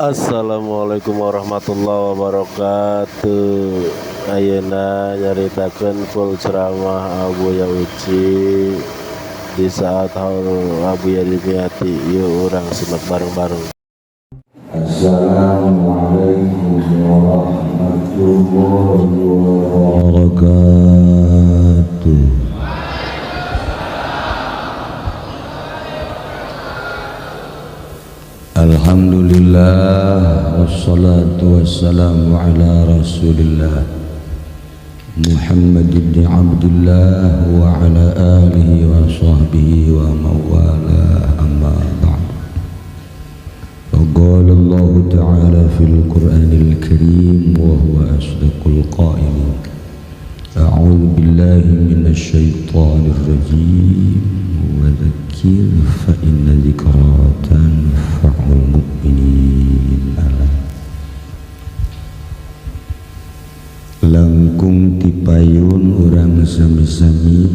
Assalamualaikum warahmatullahi wabarakatuh. Ayeuna nyaritakeun full ceramah Abuya Uci di saat haul Abuya Dimyati. Yuk urang simak bareng-bareng. Assalamualaikum warahmatullahi wabarakatuh. Alhamdulillah wassalatu wassalamu ala Rasulillah Muhammad ibn Abdullah wa ala alihi wa sahbihi wa mawala, amma ba'd. فقال الله تعالى في القرآن الكريم وهو أصدق القائلين: أعوذ بالله من الشيطان الرجيم وذكر فإن ذكرى تنفع المؤمنين. Langkung tipayun urang sami-sami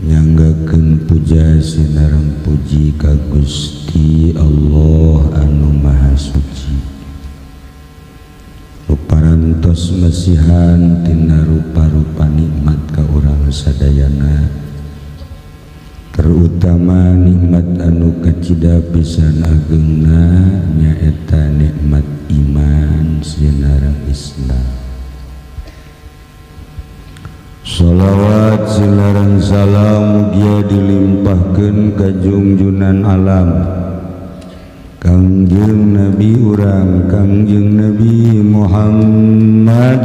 nyanggakeun puja sinareng puji ka Gusti Allah anu Maha Suci, ruparantos masihan tina rupa-rupa nikmat ka urang sadayana, terutama nikmat anu kacida pisan ageungna nyaeta nikmat iman sinareng Islam. Sholawat sinareng salam mugia dilimpahkeun ka junjunan alam Kangjeng Nabi urang Kangjeng Nabi Muhammad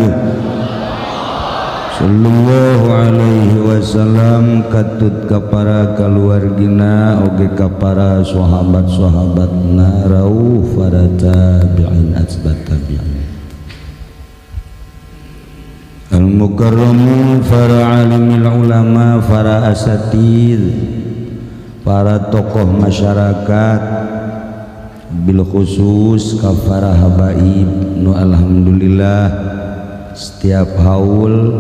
sallallahu alaihi wasallam, katut ka para kaluargina oge ka para sahabat-sahabatna, rauh para tabi'in asbat tabi'in al-mukarramun, para alimil ulama, para asatid, para tokoh masyarakat, bil khusus ka para habaib nu alhamdulillah setiap haul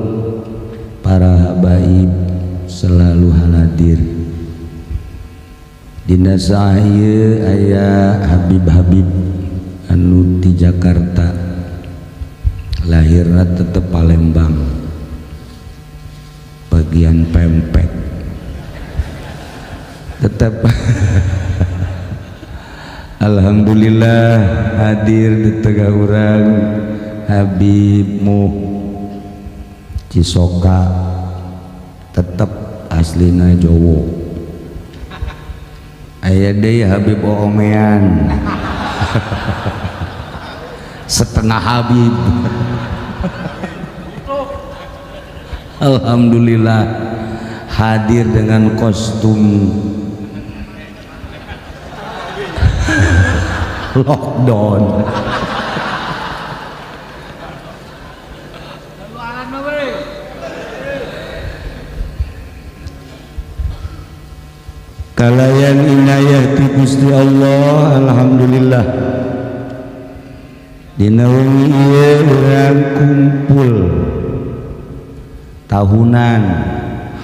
para habaib selalu hadir. Dina saah ieu aya Habib-habib anu di Jakarta, lahirna tetep Palembang bagian pempek tetap. Alhamdulillah hadir di tengah urang Habib Muh Cisoka, tetap aslina Jowo. Aya deui Habib Oomean, setengah Habib. Alhamdulillah hadir dengan kostum lockdown. Kalayan inayah ti Gusti Allah, alhamdulillah dina wengi ieu urang kumpul tahunan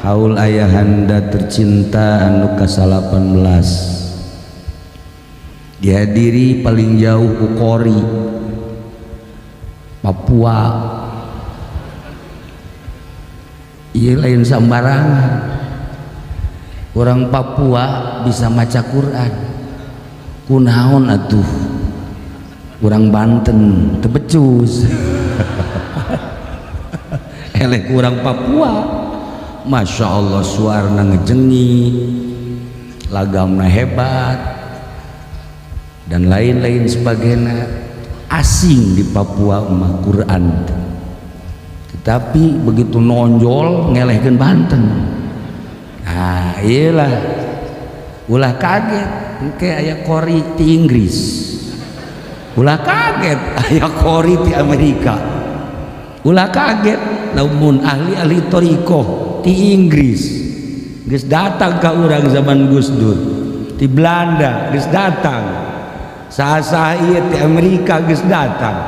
haul ayahanda tercinta anu ka-18, dihadiri paling jauh ku Kori Papua. Ieu lain sambarangan, orang Papua bisa maca Quran, kunaon atuh orang Banten teu becus. Eleh kurang Papua, Masya Allah, suarana ngejengi, lagamna hebat dan lain-lain sebagainya. Asing di Papua mah Quran, tetapi begitu nonjol ngelehkeun Banten. Nah iyalah, ulah kaget engke aya kori di Inggris, ulah kaget aya kori di Amerika, ulah kaget lamun ahli-ahli thoriqoh di Inggris geus datang ka urang zaman Gus Dur, di Belanda geus datang, saha-saha ieu di Amerika geus datang.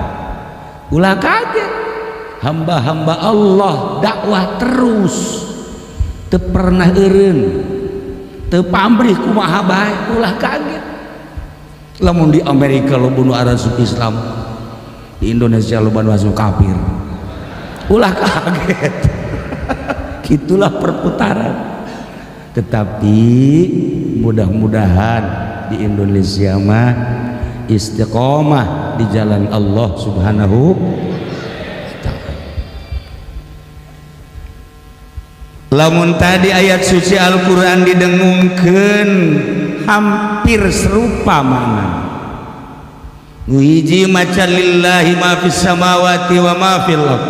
Ulah kaget, hamba-hamba Allah dakwah terus, teu pernah eureun, teu pamrih kumaha bae, ulah kaget. Lamun di Amerika loba nu arasup Islam, di Indonesia loba nu asup kafir. Ulah kaget. Itulah perputaran. Tetapi mudah-mudahan di Indonesia mah istiqomah di jalan Allah Subhanahu wa ta'ala. Lamun tadi ayat suci Al-Qur'an didengungkeun hampir serupa makna. Nu hiji maca lillahi ma fis samawati wa ma fil ard.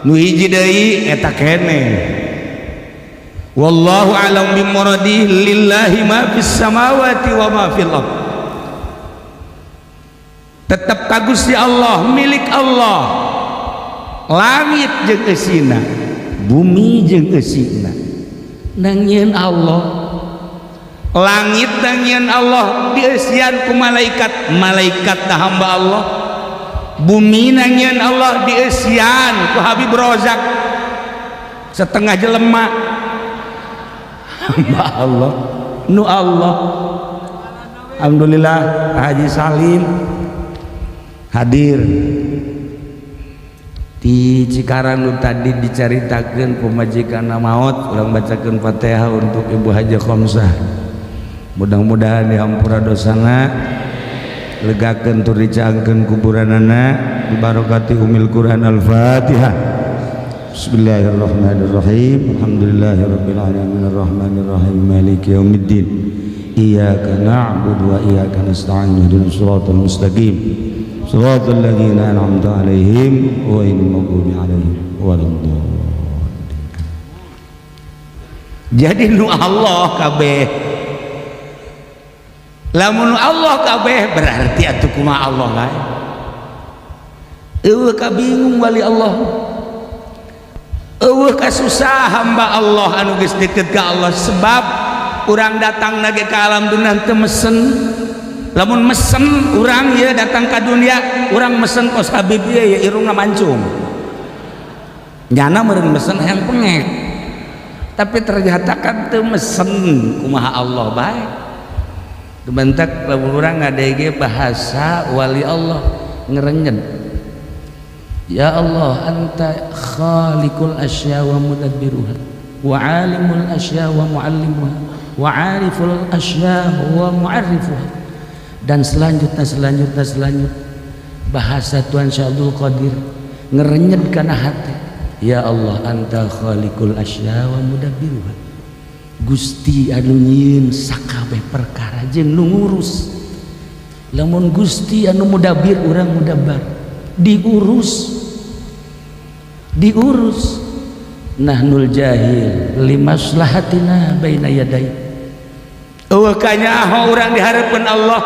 Nu hiji deui eta keneh. Wallahu a'lam bimuradi lillahi ma fis samawati wa ma fil ard. Tetap ka Gusti Allah, milik Allah. Langit jeung eusina, bumi jeung eusina. Nangieun Allah. Langit nangieun Allah dieusian ku malaikat, malaikat da hamba Allah. Bumi nangieun Allah dieusian ku Habib Rozak, setengah jelema hamba Allah, nu Allah. Alhamdulillah Haji Salim hadir di Cikarang. Nu tadi dicaritakeun pamajikan maot, urang bacakeun Fatihah untuk Ibu Haji Khomsah, mudah-mudahan dihampura dosana, legakeun tur dicangkeun kuburanana bibarakati umil Quran. Al-Fatihah. Bismillahirrahmanirrahim. Alhamdulillahirabbil alamin arrahmanirrahim maliki yaumiddin. Iyyaka na'budu wa iyyaka nasta'in ihdinas siratal mustaqim. Siratal ladzina an'amta 'alaihim ghairil maghdubi 'alaihim waladdallin. Jadi nu Allah kabeh. Lamun Allah kabeh berarti atuh kumaha Allah lain. Eueuh kabingung wali Allah. Eueuh kasusah hamba Allah anu geus deket ka Allah, sebab urang datang lagi ke alam dunia teu mesen. Lamun mesen urang ya datang ke dunia, urang mesen kos Habib ieu ya irungna mancung. Nyana meureun mesen hayang pengek. Tapi ternyata kan teu mesen, kumaha Allah bae. Bentak lamun urang ngadege bahasa wali Allah ngerenyet. Ya Allah, anta khaliqul asya wa mudabbiruha wa alimul asya wa muallimuha wa ariful asya wa mu'arrifuha, dan selanjutnya selanjutnya selanjutnya. Bahasa Tuhan Syekh Abdul Qadir ngerenyet kana hati. Ya Allah, anta khaliqul asya wa mudabbiruha, Gusti anu nyieun sakabeh perkara jeung nu ngurus. Lamun Gusti anu mudabbir, urang mudabbar, diurus diurus. Nahnul jahil limaslahatina baina yadai. Eueuh kanyaho urang dihareupeun Allah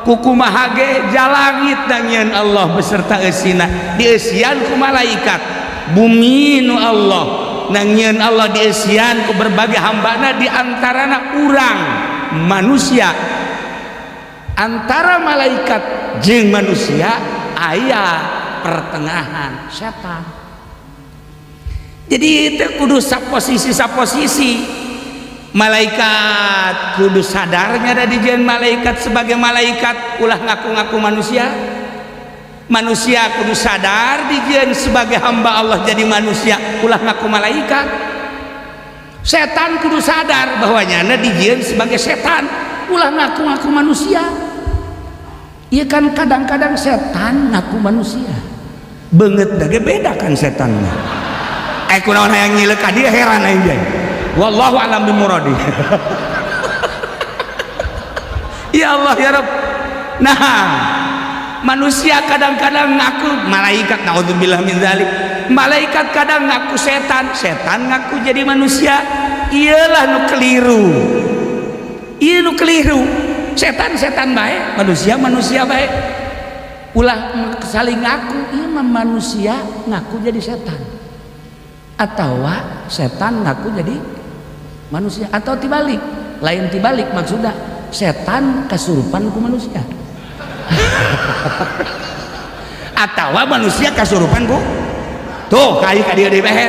kukumaha ge. Jalangit nangieun Allah beserta eusina, dieusian ku malaikat. Bumi nu Allah, nangieun Allah, dieusian ku berbagai hambana, di antarana urang manusia. Antara malaikat jeung manusia aya pertengahan setan. Jadi itu kudu saposisi saposisi. Malaikat kudu sadarnya ada dijieun malaikat sebagai malaikat, ulah ngaku-ngaku manusia. Manusia kudu sadar dijieun sebagai hamba Allah jadi manusia, ulah ngaku malaikat. Setan kudu sadar bahwa nyana dijieun sebagai setan, ulah ngaku-ngaku manusia. Iya kan, kadang-kadang setan ngaku manusia, banget dage beda kan setannya. Kunaon hayang nyilek ka dia, heran aing ge. Wallahu a'lam bimuradi. Ya Allah ya Rabb. Nah, manusia kadang-kadang ngaku malaikat, naudzubillah min dzalik. Malaikat kadang ngaku setan, setan ngaku jadi manusia. Iyalah nu keliru. Ieu nu keliru. Setan setan bae, manusia manusia bae. Ulah saling ngaku, ieu mah manusia ngaku jadi setan. Atau setan ngaku jadi manusia, atau tibalik. Lain tibalik maksudnya, setan kasurupan ku manusia. Atau manusia kasurupan ku tuh kayu ka dieu deui bae.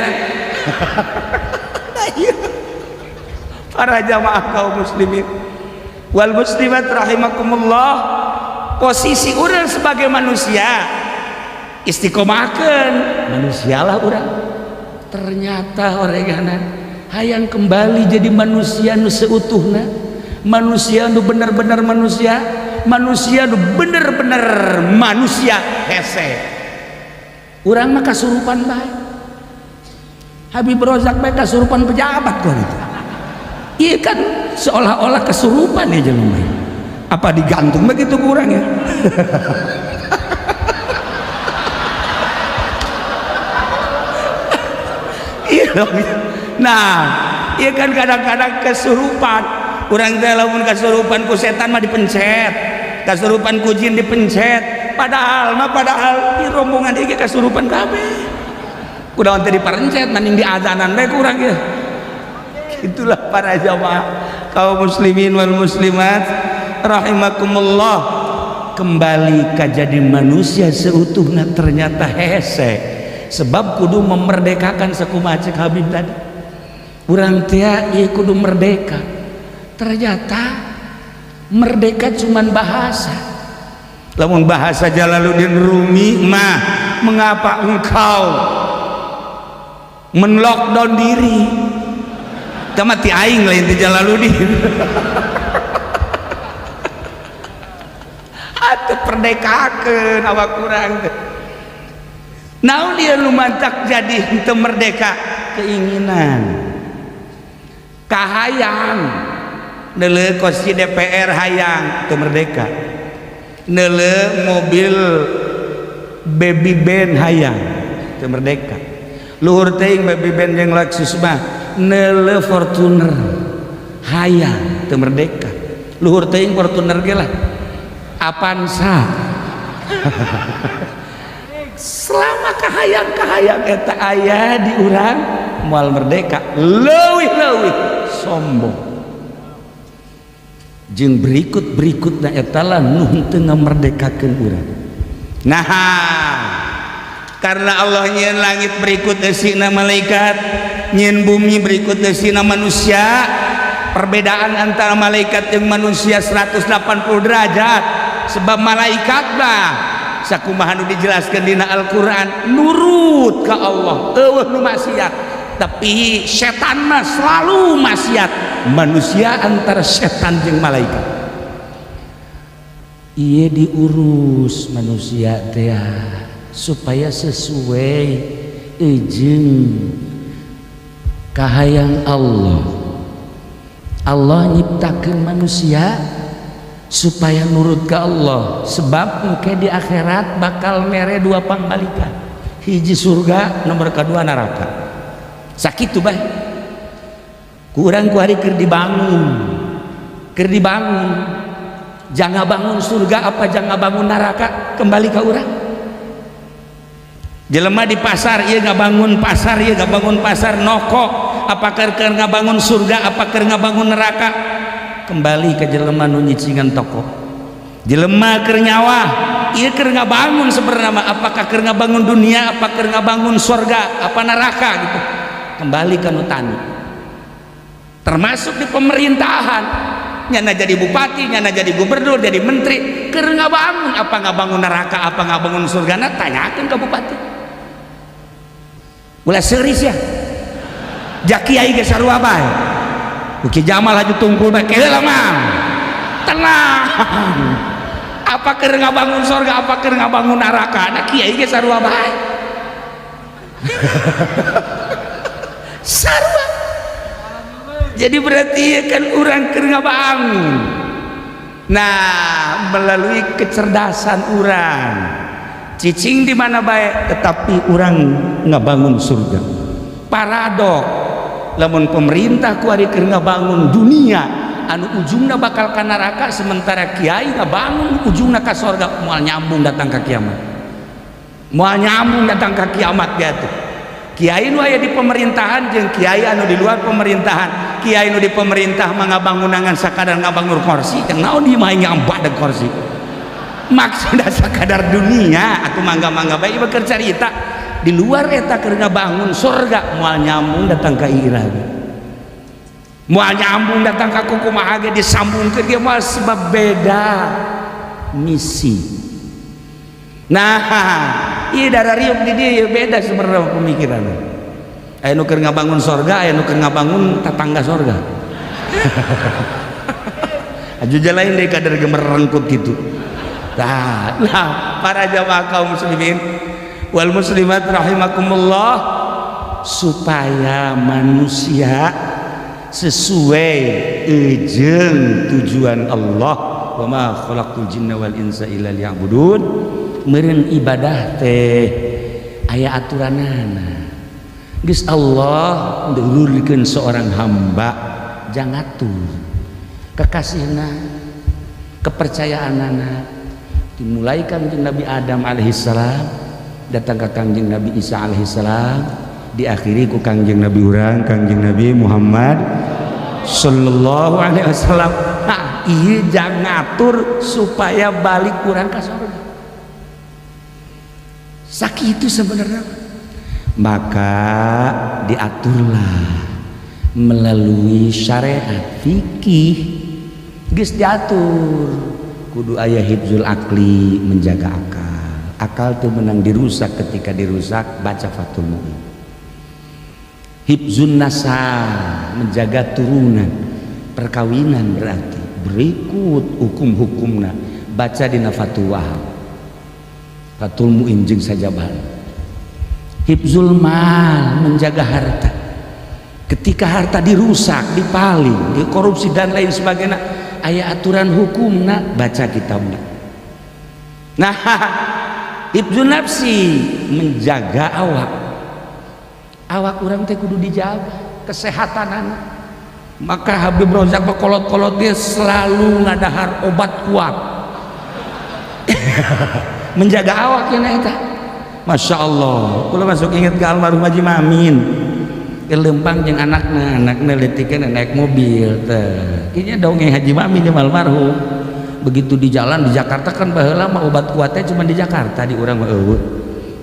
Para jamaah kaum muslimin, Wal muslimat rahimakumullah, posisi urang sebagai manusia istiqomahkeun manusialah urang. Ternyata oregana hayang kembali jadi manusia nu seutuhna, manusia nu bener-bener manusia, manusia nu bener-bener manusia hese. Urang mah kasurupan bae. Habib Rozak bae kasurupan pejabat kok gitu. Iya kan seolah-olah kesurupan ya jelema. Apa digantung begitu kurang ya? Iya. Nah, iya kan kadang-kadang kesurupan. Urang teh lamun kasurupan ku setan mah dipencet, kasurupan ku jin dipencet. Padahal mah padahal di rombongan ieu kasurupan kabeh. Kunaon teh dipencet mending diazanan bae kurang ya. Itulah para jamaah kaum muslimin wal muslimat rahimakumullah, kembali ka jadi manusia seutuhna ternyata hese. Sebab kudu memerdekakan sakumaha cek Habib tadi. Urang teh ieu kudu merdeka. Ternyata merdeka cuman bahasa. Lamun bahasa Jalaluddin Rumi mah, mengapa engkau menlockdown diri? Mati aing lain ti Jalaluddin. Atuh perdekakeun awak urang teh. Naon ieu nu mantak jadi henteu merdeka? Keinginan, kahayang. Neuleuh kursi DPR hayang teu merdeka. Neuleuh mobil baby band hayang teu merdeka. Luhur teuing baby band jeung Lexus mah. Neuleuh Fortuner hayang teu merdeka. Luhur teuing Fortuner ge lah Avanza. Selama kahayang-kahayang eta aya di urang moal merdeka. Leuwih-leuwih sombong jeung berikut-berikutna eta lah nu henteu ngamerdekakeun urang. Nah, karena Allah nyieun langit berikut eusina malaikat, nyieun bumi berikut eusina manusia. Perbedaan antara malaikat jeung manusia 180 derajat. Sebab malaikat mah sakumaha nu dijelaskeun dina Al-Qur'an nurut ka Allah, eueuh nu maksiat. Tapi setan mah selalu maksiat. Manusia antara setan jeung malaikat. Ieu diurus manusia teh supaya sesuai jeung kahayang Allah. Allah nyiptakeun manusia supaya nurut ke Allah, sebab engke di akhirat bakal mere dua pangbalikan, hiji surga, nomor kedua neraka. Sakitu bae kurang ku hari keur dibangun, keur dibangun jangan bangun surga apa jangan bangun neraka, kembali ke urang. Jelema di pasar ieu ngabangun pasar, ieu ngabangun pasar noko, apakah keur ngabangun surga apa keur ngabangun neraka, kembali ke jelema nu nyicingan toko. Jelema keur nyawa ieu keur ngabangun sebenarnya, apakah keur ngabangun dunia apa keur ngabangun surga apa neraka gitu, kembali ke nu tani. Termasuk di pemerintahan, nyana jadi bupati, nyana jadi gubernur, jadi menteri, keur ngabangun apa ngabangun neraka apa ngabangun surga, nah tanyakeun ke bupati. Ulah seuris ya ja kiai ge sarua bae. Ki Jamal haju tungkul bae keula mah. Tenang. Apa keur ngabangun surga apa keur ngabangun neraka, nah kiai ge sarua bae. Sarua. Jadi berarti ya kan urang keur ngabangun. Nah, melalui kecerdasan urang cicing di mana bae tetapi urang ngabangun surga. Paradok lamun pemerintah ku ari keur ngabangun dunia anu ujungna bakal ka neraka, sementara kiai ngabangun ujungna ka surga, moal nyambung datang ka kiamat. Moal nyambung datang ka kiamat dia tuh. Kiai nu aya di pemerintahan jeung kiai anu di luar pemerintahan. Kiai nu di pemerintah mah ngabangunangan sakadar ngabangun kursi, jeung naon di mah ngambak kursi. Maksudna sakadar dunia atuh mangga-mangga bae ieu keur carita. Di luar eta keur ngabangun surga moal nyambung datang ka iraga. Moal nyambung datang ka kumaha ge disambungkeun ge moal, sebab beda misi. Nah, ieu darah riuk di dieu beda sebenarnya pemikiran. Aya nu keur ngabangun sorga, aya nu keur ngabangun tetangga sorga. Aju lain deui kader gemerengkut gitu. Nah, para jamaah kaum muslimin wal muslimat rahimakumullah, supaya manusia sesuai ejeng tujuan Allah, wa ma khalaqtul jinna wal insa illa liya'budun. Meureun ibadah teh aya aturanana. Geus Allah ndulurkeun seorang hamba jangan ngatur kekasihna, kepercayaanana, dimulai Kangjeng Nabi Adam alaihissalam, datang ke Kangjeng Nabi Isa alaihissalam, diakhiri ku Kangjeng Nabi urang, Kangjeng Nabi Muhammad sallallahu alaihi wasallam. Nah, iya, jangan ngatur supaya balik kurang ke surga. Sakit itu sebenarnya. Maka diaturlah melalui syariat fikih, geus diatur kudu aya hifzul akli, menjaga akal. Akal tuh menang dirusak. Ketika dirusak, baca Fathul Mu'in. Hifzun nasab, menjaga turunan, perkawinan, berarti berikut hukum-hukumna, baca dina Fathul Wahab, Fathul Mu'in jeung sajabana. Hifzul mal, menjaga harta. Ketika harta dirusak, dipaling, dikorupsi, dan lain sebagainya, aya aturan hukumna, baca kitabna. Nah, hifzun nafsi, menjaga awak. Awak urang teh kudu dijaga kesehatan anak. Maka Habib Rozak kolot-kolot dia selalu ngadahar obat kuat, menjaga awak ya eta. Masya Allah, kula masuk inget ke almarhum Haji Mamin, lempang jeung anakna, anakna leutikna naik mobil teh kayaknya dongeng Haji Mamin jeung almarhum. Begitu di jalan di Jakarta, kan baheula mah obat kuatnya cuma di Jakarta, di urang mah euweuh.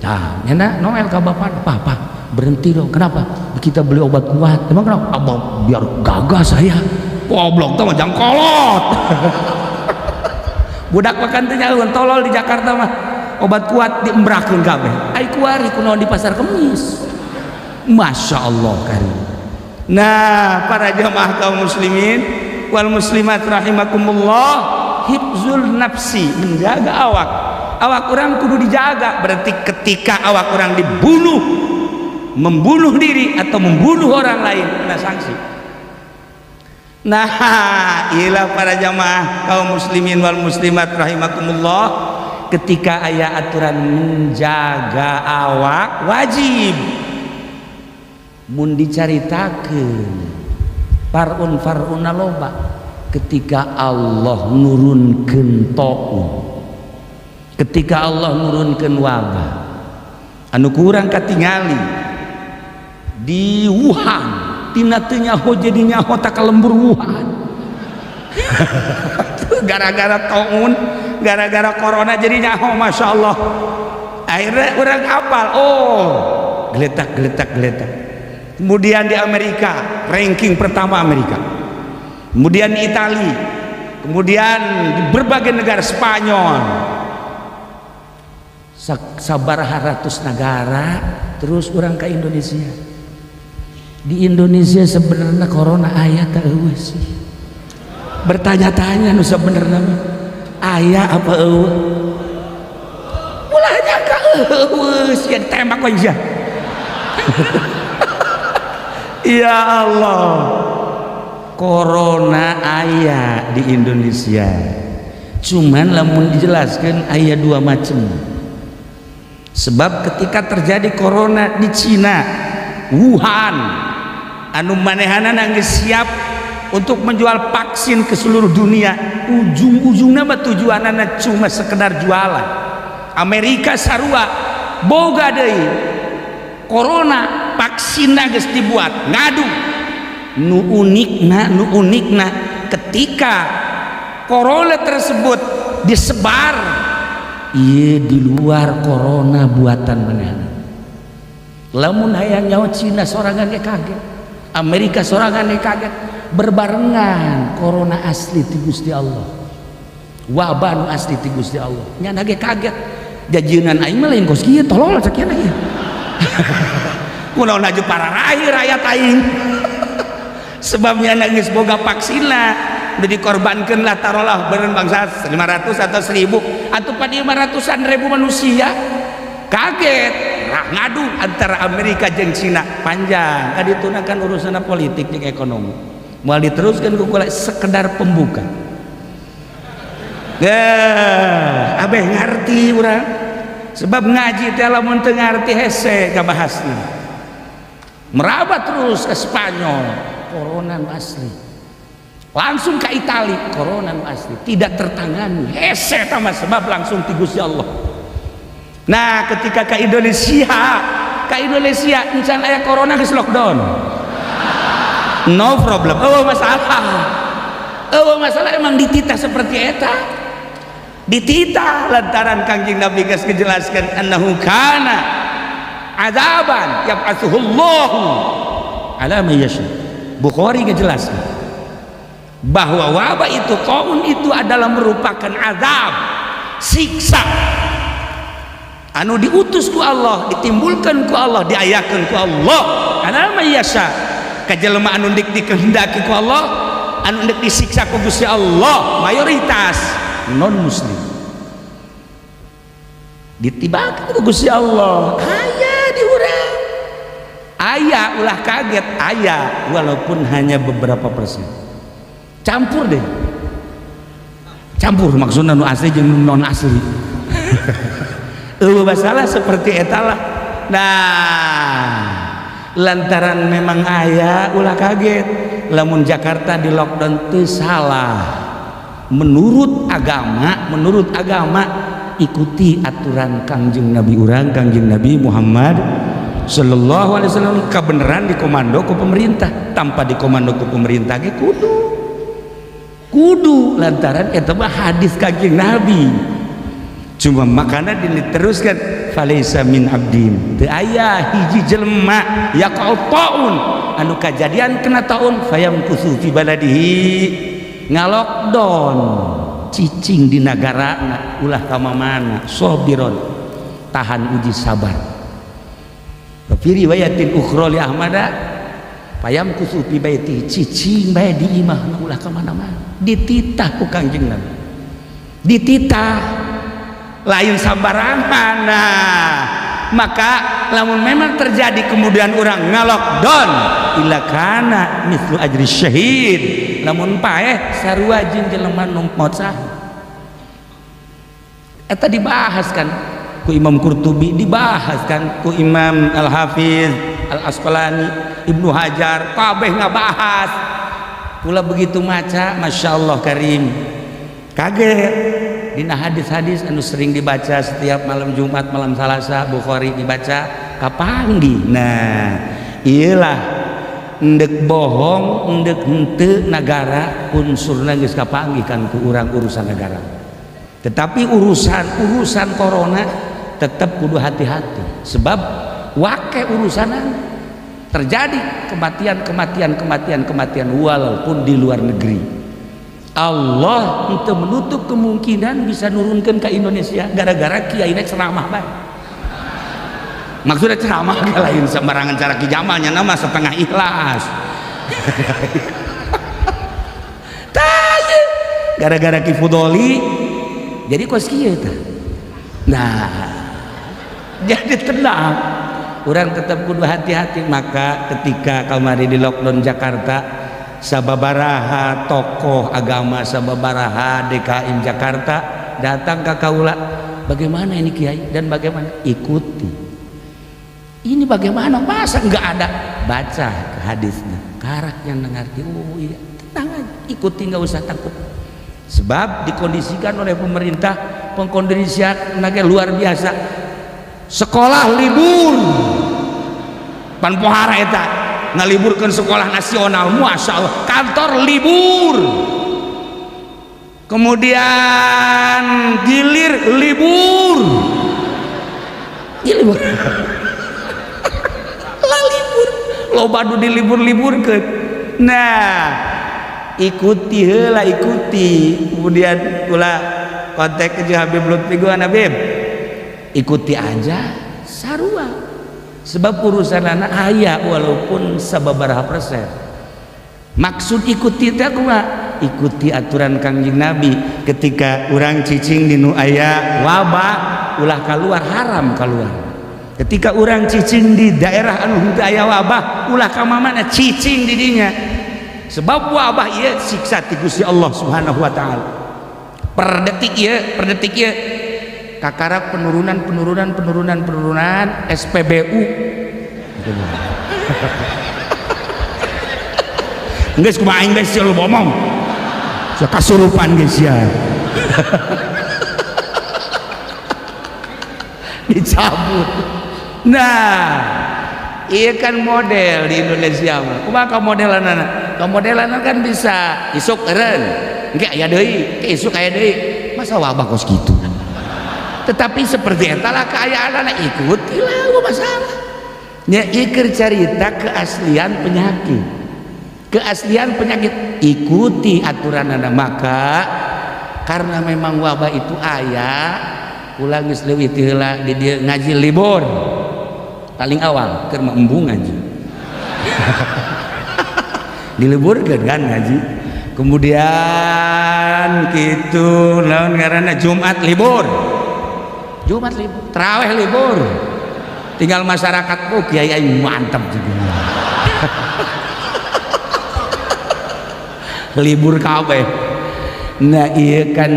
Tah nyana Noel ka bapak, "Papa, berhenti dong." "Kenapa?" "Kita beli obat kuat." "Emang kenapa?" "Abang, biar gagah saya." Goblok tuh mah jang kolot. Budak makan teh nyaho tolol. Di Jakarta mah obat kuat diembrakeun kabeh. Ai kuari kunaon di Pasar Kemis? Masya Allah karim. Nah, para jamaah kaum muslimin wal muslimat rahimakumullah, hifzul nafsi, menjaga awak. Awak urang kudu dijaga. Berarti ketika awak urang dibunuh, membunuh diri atau membunuh orang lain, kena sanksi. Nah, ilah para jamaah kaum muslimin wal muslimat rahimakumullah, ketika aya aturan menjaga awak wajib, mun dicaritakeun farun faruna loba. Ketika Allah nurunkeun taun, ketika Allah nurunkeun wabah anu kurang katingali di Wuhan, tina teu nyaho jadi nyaho tak ka lembur Wuhan, gara-gara taun, gara-gara corona jadi nyaho. Masya Allah, akhirnya orang apal, oh, geletak geletak geletak. Kemudian di Amerika, ranking pertama Amerika, kemudian di Itali, kemudian di berbagai negara, Spanyol, sabaraha ratus negara. Terus orang ke Indonesia. Di Indonesia sebenarnya corona aya teu euweuh sih? Bertanya-tanya nu sebenarnya mah aya apa euweuh? Ulah nyangka euweuh sia, ditembak we sia. Ya Allah, corona aya di Indonesia, cuman lamun dijelaskan aya dua macam. Sebab ketika terjadi corona di Cina Wuhan, anu manehanana geus siap untuk menjual vaksin ke seluruh dunia, ujung-ujungnya mah tujuanana cuma sekedar jualan. Amerika sarua, boga deui corona, vaksinna geus dibuat, ngadu. Nu unikna, nu unikna, ketika corona tersebut disebar, iya, di luar corona buatan manehna. Lamun hayang nyaho, Cina sorangan ge kaget, Amerika sorangan ge kaget. Berbarengan corona asli ti Gusti Allah, wabah nu asli ti Gusti Allah. Nya ge kaget, jajeunan aing mah lain kos kieu, tolol sakieu ieu. Kunaon aju pararahi rakyat aing. Sebabnya geus boga vaksinna, udah dikorbankan lah, taruhlah beureun bangsa 500 atau 1000 atau pada 500-an ribu manusia. Kaget rah ngadu antara Amerika jeung Cina panjang kadituna kan urusan politik jeung ekonomi. Moal diteruskan ku kula, sekedar pembuka. Ya, abeh ngarti urang, sebab ngaji teh lamun teu ngarti hese ngabahasna. Merabat terus ke Spanyol, corona nu asli. Langsung ke Itali, corona nu asli, tidak tertangani. Hese tama sebab langsung ti Gusti Allah. Nah, ketika ke Indonesia encan aya corona geus lockdown. No problem. Oh, masalah. Oh, masalah emang dititah seperti eta. Dititah lantaran Kangjeng Nabi geus ngejelaskeun annahu kana azaban yab'atsuhullahu ala man yasha. Bukhari ngejelaskan bahwa wabah itu, taun itu adalah merupakan azab, siksa anu diutus ku Allah, ditimbulkan ku Allah, diayakeun ku Allah ala man yasha, ka jelema anu dikehendaki ku Allah, anu ndek disiksa ku Gusti Allah. Mayoritas non muslim ditibakeun ku Gusti Allah. Aya di urang, aya, ulah kaget, aya walaupun hanya beberapa persen. Campur deh, campur maksudnya nu asli jeung non asli. Eueuh masalah seperti eta lah. Nah, lantaran memang aya, ulah kaget lamun Jakarta di lockdown teu salah menurut agama. Menurut agama, ikuti aturan Kangjeng Nabi urang, Kangjeng Nabi Muhammad Sallallahu Alaihi Wasallam. Kebenaran dikomando ku pemerintah, tanpa dikomando ku pemerintah ge kudu, kudu, lantaran eta mah hadis Kangjeng Nabi. Cuma makana diteruskan falaisa min abdin, teu aya hiji jelema yaqa'u taun, anu kajadian kena taun, fayamkutsu fi baladihi, ngalockdown, cicing di nagarana, ulah ka mana, sabiron, tahan uji, sabar. Fi riwayatin ukhra li Ahmada, fayamkutsu fi baiti, cicing bae di imah, ulah ka mana-mana. Dititah ku Kangjeng Nabi, dititah lain sambarangan. Nah, maka lamun memang terjadi kemudian orang ngalockdown, illa kana mislu ajri syahid, lamun paeh sarua jeung jelema nu maot syahid. Eta dibahas kan ku Imam Qurtubi, dibahas kan ku Imam Al-Hafiz Al-Asqalani, Ibnu Hajar, kabeh ngabahas pula. Begitu maca, Masya Allah Karim, kaget. Dina hadis-hadis anu sering dibaca setiap malam Jumat, malam Salasa, Bukhari dibaca, kapanggih. Nah, iyalah, endek bohong endek henteu, negara unsurna geus kapanggih kan ku urang urusan negara. Tetapi urusan urusan corona tetap kudu hati-hati, sebab wake urusanan terjadi kematian, kematian, kematian, kematian, walaupun di luar negeri. Allah untuk menutup kemungkinan bisa nurunkan ke Indonesia gara-gara kiai ceramah baik. Maksudnya ceramah lain sembarangan, cara Ki Jamalnya nama setengah ikhlas. Gara-gara Ki Fudoli jadi kos kieu tah. Nah, jadi tenang, orang tetap kudu hati-hati. Maka ketika kamari di lockdown Jakarta, sababaraha tokoh agama, sababaraha DKI Jakarta datang ke kaula, "Bagaimana ini, Kiai?" Dan bagaimana, ikuti ini bagaimana, masa nggak ada baca ke hadisnya, karaknya mengerti. Oh iya, tenang aja, ikuti, nggak usah takut, sebab dikondisikan oleh pemerintah, pengkondisian luar biasa. Sekolah libur, pan pohara eta ngaliburkan sekolah nasional, Masya Allah. Kantor libur, kemudian gilir libur, libur lah, libur loba nu dilibur-liburkeun. Nah, Ikuti heula, ikuti. Kemudian kula kontak ke Habib Lutfi gua, Habib, ikuti aja sarua, sebab urusan anak aya walaupun sababaraha persen. Maksud ikuti teh kumaha? Ikuti aturan Kangjeng Nabi. Ketika urang cicing di nu aya wabah, ulah keluar, haram keluar. Ketika urang cicing di daerah anu henteu aya wabah, ulah ka mana, cicing di dinya, sebab wabah ieu siksa ti Gusti Allah Subhanahu wa taala. Per detik ieu, per detik ieu kakara penurunan, penurunan, penurunan, penurunan. SPBU geus kumaha aing geus lu ngomong sia kasurupan geus sia. Dicabut. Nah, iya kan model di Indonesia mah. Kumaha kamodelanana? Kamodelanana kan bisa isuk eureun, engke aya deui, engke isuk aya deui. Masa wabah kos kitu? Tetapi seperti eta lah kaayaanana, ikutilah, eueuh masalah. Nya ieu keur carita keaslian penyakit. Keaslian penyakit ikuti aturanana. Maka karena memang wabah itu aya, ulah geus leuwih ti heula di dieu ngaji libur paling awal keur mah embung ngaji. Diliburkeun kan ngaji. Kemudian kitu naon ngaranna, Jumat libur. Jumat libur, tarawih libur. Tinggal masyarakat, oh kiai aing mantap juga. Libur kabeh. Nah iya kan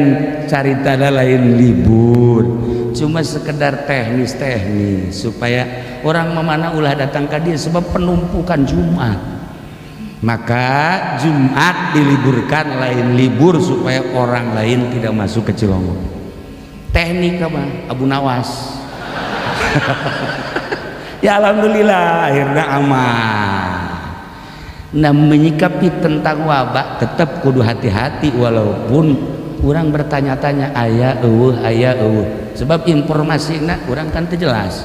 carita lain libur, cuma sekedar teknis-teknis supaya orang memana ulah datang ke dia sebab penumpukan Jumat. Maka Jumat diliburkan, lain libur supaya orang lain tidak masuk ke Cilongok. Teknik apa? Abu Nawas. Ya alhamdulillah akhirnya aman. Nah, menyikapi tentang wabah tetap kudu hati-hati walaupun orang bertanya-tanya aya eueuh, aya eueuh, sebab informasina urang kan teu jelas.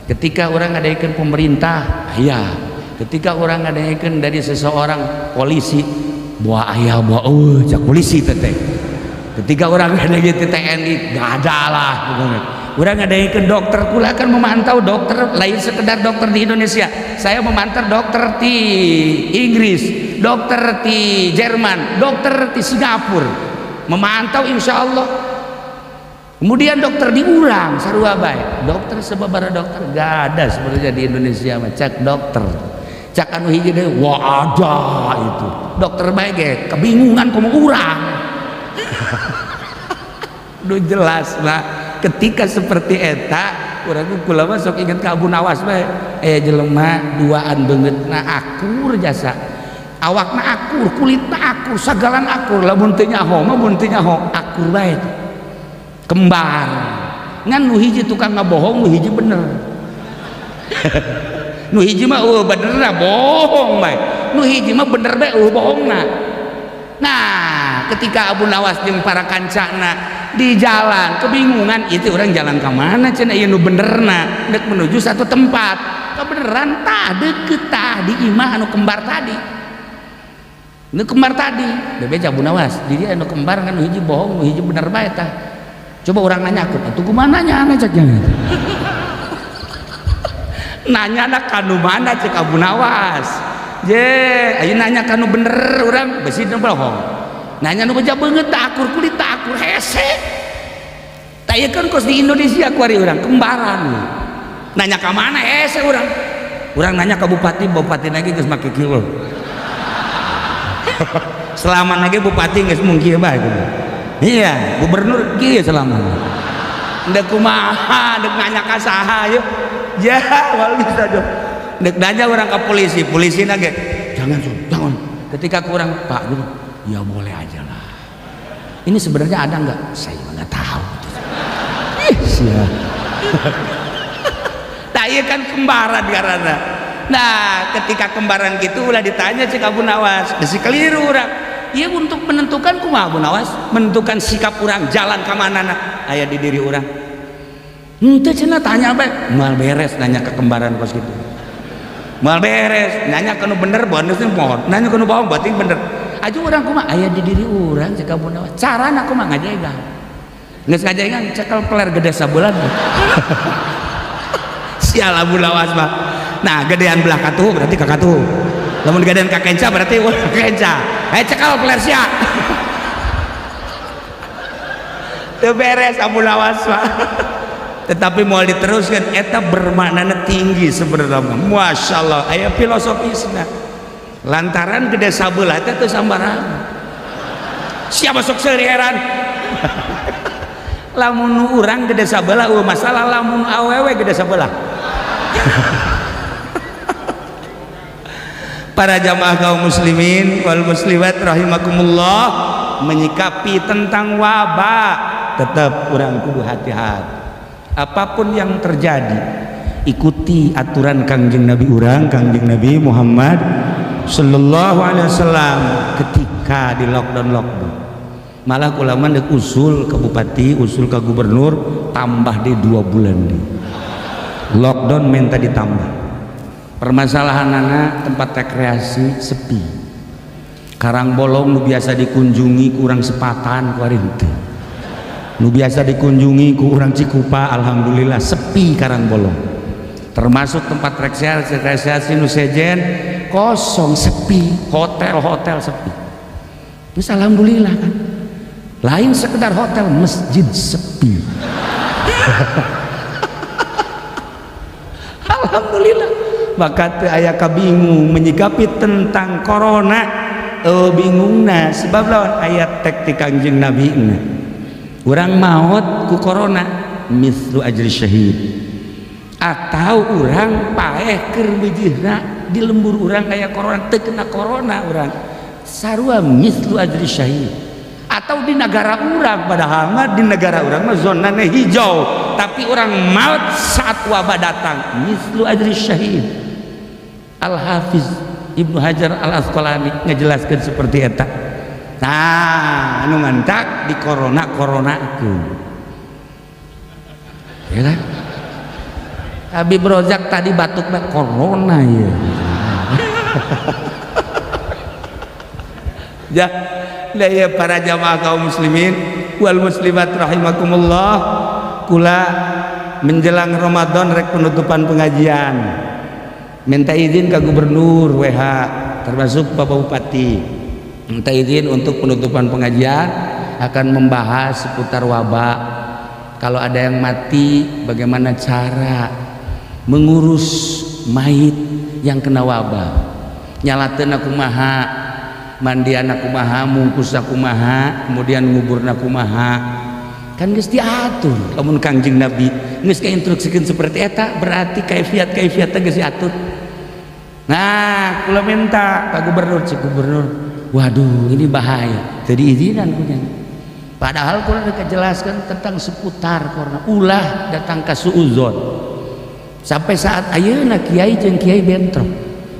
Ketika orang ngadaikeun pemerintah aya, ketika orang ngadaikeun dari seseorang polisi buah aya buah eueuh cak polisi teh. Ketika orang ngadaikeun TNI gak ada lah pokoknya. Urang ngadaikeun dokter kula kan memantau dokter, lain sekedar dokter di Indonesia. Saya memantau dokter di Inggris, dokter di Jerman, dokter di Singapura. Memantau insya Allah. Kemudian dokter di urang sarua bae. Dokter sababaraha dokter gak ada sebenarnya di Indonesia mah cek dokter. Cak anu hiji deui, wah ada itu. Dokter bae ge kebingungan komo urang. Duh jelas lah. Ketika seperti eta urang kula mah sok inget ka Abu Nawas bae. Jelema duaan beungeutna akur jasa, awakna akur, kulitna akur, sagalan akur, lamun teu nyaho mah mun teu nyaho akur bae kembar. Ngan nu hiji tukang ngabohong, nu hiji bener. Nu hiji mah eueuh benerna bohong bae, nu hiji mah bener bae eueuh bohongna. Nah ketika Abu Nawas jeung para kancana di jalan kebingungan, itu orang jalan ke mana cenah ieu nu benerna, dek menuju satu tempat kebeneran tah deket tah di imah anu kembar tadi, nu kembar tadi bebeja Abu Nawas di dia anu kembar kan nu hiji bohong nu hiji bener bae tah. Coba orang nanyakeun atuh kumaha nanya cek nanya na kanu mana cek Abu Nawas je ayo nanya kanu bener urang besi nu bohong, nanya nu beja beungeut tak akur kulit tak akur hese. Tak ieu kan kos di Indonesia kuari urang kembaran nanya ka mana hese urang, urang nanya ka bupati, bupati lagi geus make kieu selama lagi bupati geus mung kieu bae. Iya gubernur kieu selama ndek kumaha ndek nanya ka saha yeuh ya wal bisa jo ndek nanya urang ka polisi, polisi ge jangan jangan. Ketika kurang Pak gitu ya boleh aja lah. Ini sebenarnya ada nggak? Saya nggak tahu. Ih, sia. Nah, iya kan kembaran karena. Nah, ketika kembaran gitu ulah ditanya cek Abu Nawas, besi keliru urang. Iya untuk menentukan kumaha Abu Nawas, menentukan sikap urang jalan ke mana nah aya di diri urang. Henteu cenah tanya bae, moal beres nanya ke kembaran kos gitu. Moal beres, nanya kanu bener bonusnya mohon, nanya kanu bohong berarti bener. Aju urang kumaha aya di diri urang cek Abu Nawas. Carana kumaha ngajegang. Geus ngajegang cekel peler gede sabulan. Sial Abu Nawas mah. Nah, gedean belah katuhu berarti ka katuhu. Lamun gedean ka kenca berarti urang kenca. Cekel peler sia. Teu beres Abu Nawas mah. Tetapi mau diteruskan eta bermaknana tinggi sebenarnya. Masya Allah aya filosofisna. Lantaran gede sabelah teh teu sambarangan. Siapa sok seuri heran. Lamun urang gede sabelah eueuh masalah, lamun awewe gede sabelah. Para jamaah kaum muslimin wal muslimat rahimakumullah, menyikapi tentang wabah tetap urang kudu hati-hati. Apapun yang terjadi ikuti aturan Kangjeng Nabi urang, Kangjeng Nabi Muhammad sallallahu alaihi wasallam ketika di lockdown. Malah ulama dek usul ke bupati, usul ke gubernur tambah di 2 bulan di lockdown, minta ditambah. Permasalahan anak tempat rekreasi sepi, Karangbolong nu biasa dikunjungi kurang sepatan ku ari henteu, nu biasa dikunjungi ku urang Cikupa alhamdulillah sepi Karangbolong, termasuk tempat rekreasi nu sejen kosong sepi, hotel-hotel sepi. Terus alhamdulillah kan, lain sekedar hotel, masjid sepi. Alhamdulillah. Maka teu aya kabingung menyikapi tentang corona, bingungna sebab lawan ayat tek ti Kangjeng Nabi na. Urang maot ku corona mislu ajri syahid, atau urang paeh keur meujeuhna di lembur urang aya corona teu kena corona urang sarua mislu ajri syahid. Atau di negara urang, padahal mah di negara urang mah zonanya hijau, tapi orang maut saat wabah datang mislu ajri syahid. Al Hafiz Ibnu Hajar Al Asqalani ngejelaskan seperti eta. Nah, anu ngantak di corona-coronakeun. Ya kan? Habib Rozak tadi batukna corona ya. Ya, lah ya para jamaah kaum muslimin wal muslimat rahimakumullah, kula menjelang Ramadan rek penutupan pengajian. Minta izin ke gubernur WH termasuk Bapak Bupati. Minta izin untuk penutupan pengajian akan membahas seputar wabah. Kalau ada yang mati bagaimana cara mengurus mayit yang kena wabah. Nyalateun kumaha, mandian kumaha, mungkus kumaha, kemudian nguburna kumaha. Kan geus diatur lamun Kangjeng Nabi geus kainstruksikeun seperti eta, berarti kaifiat-kaifiatna geus diatur. Nah, kula minta Pak Gubernur, cek Gubernur, waduh ini bahaya. Teu diizinan kunya. Padahal kula udah jelaskan tentang seputar corona, ulah datang ka suuzon. Sampai saat ayeuna kiai jeung kiai bentrok.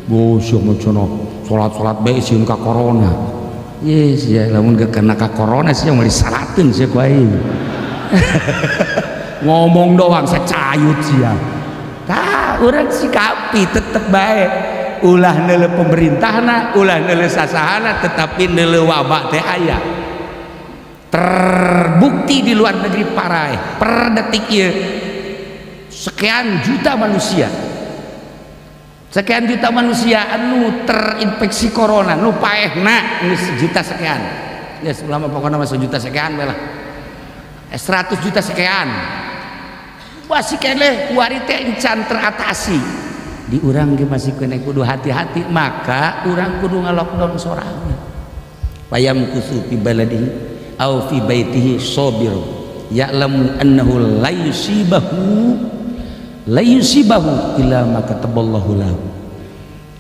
Bos mah cenah salat-salat bae sieun ka corona. Yes, ya lamun kena ka corona sih moal disalateun sia ku aing. Ngomong doang secayut sia. Tah urang sikapi tetep bae. Ulah neuleuh pemerintahna, ulah neuleuh sasahana, tetapi neuleuh wabah teh aya. Terbukti di luar negeri parai per detik ieu sekian juta manusia, sekian juta manusia anu terinfeksi corona, nu paehna geus sejuta sekian. Geus ulama pokona mah sejuta sekian we lah. 100 juta sekian. Masih keneh kuari teh encan teratasi. Di urang ge masih kena kudu hati-hati, maka urang kudu ngalockdown sorangan. Payam kusu fi baladihi au fi baitihi sabir ya'lamu annahu la yusibahu illa ma kataballahu lahu.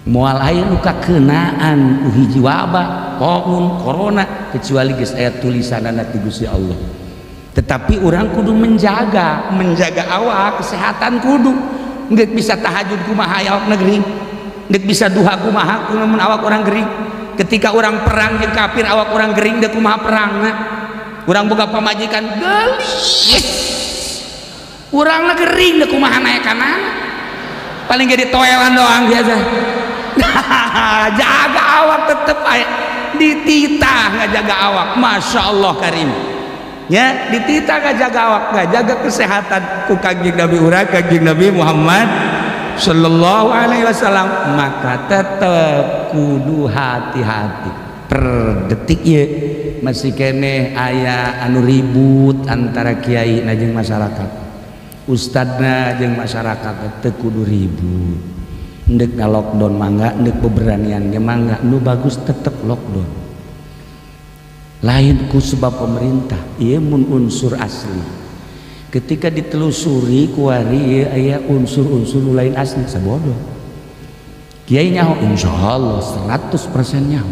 Moal aya nu kakenaan ku hiji wabah taun corona kecuali geus aya tulisanana ti Gusti Allah. Tetapi urang kudu menjaga awak, kesehatan kudu. Nggak bisa tahajud kumaha awak negeri, nggak bisa duha kumaha lamun awak orang gering. Ketika orang perang jeung kafir awak orang gering deuk kumaha perangna. Urang boga pamajikan geulis, urangna gering deuk kumaha naekanana, paling ge ditoelan doang biasa. Jaga awak tetep aya. Dititah ngajaga awak, Masya Allah karim ya, dititah ngajaga awak, ngajaga kesehatan ku Kangjeng Nabi urang, Kangjeng Nabi Muhammad sallallahu alaihi wasallam. Maka tetep kudu hati-hati per detik ya, masih keneh aya anu ribut antara kiai na jeung masyarakat, ustadna jeung masyarakat. Teu kudu ribut. Ndek na lockdown mangga, ndek beberanian ge mangga. Nu bagus tetep lockdown, lain ku sebab pemerintah. Ieu mun unsur asli, ketika ditelusuri kuari ieu aya unsur-unsur nu lain asli, sabodoh. Kiai nyaho, insyaallah 100% nyaho,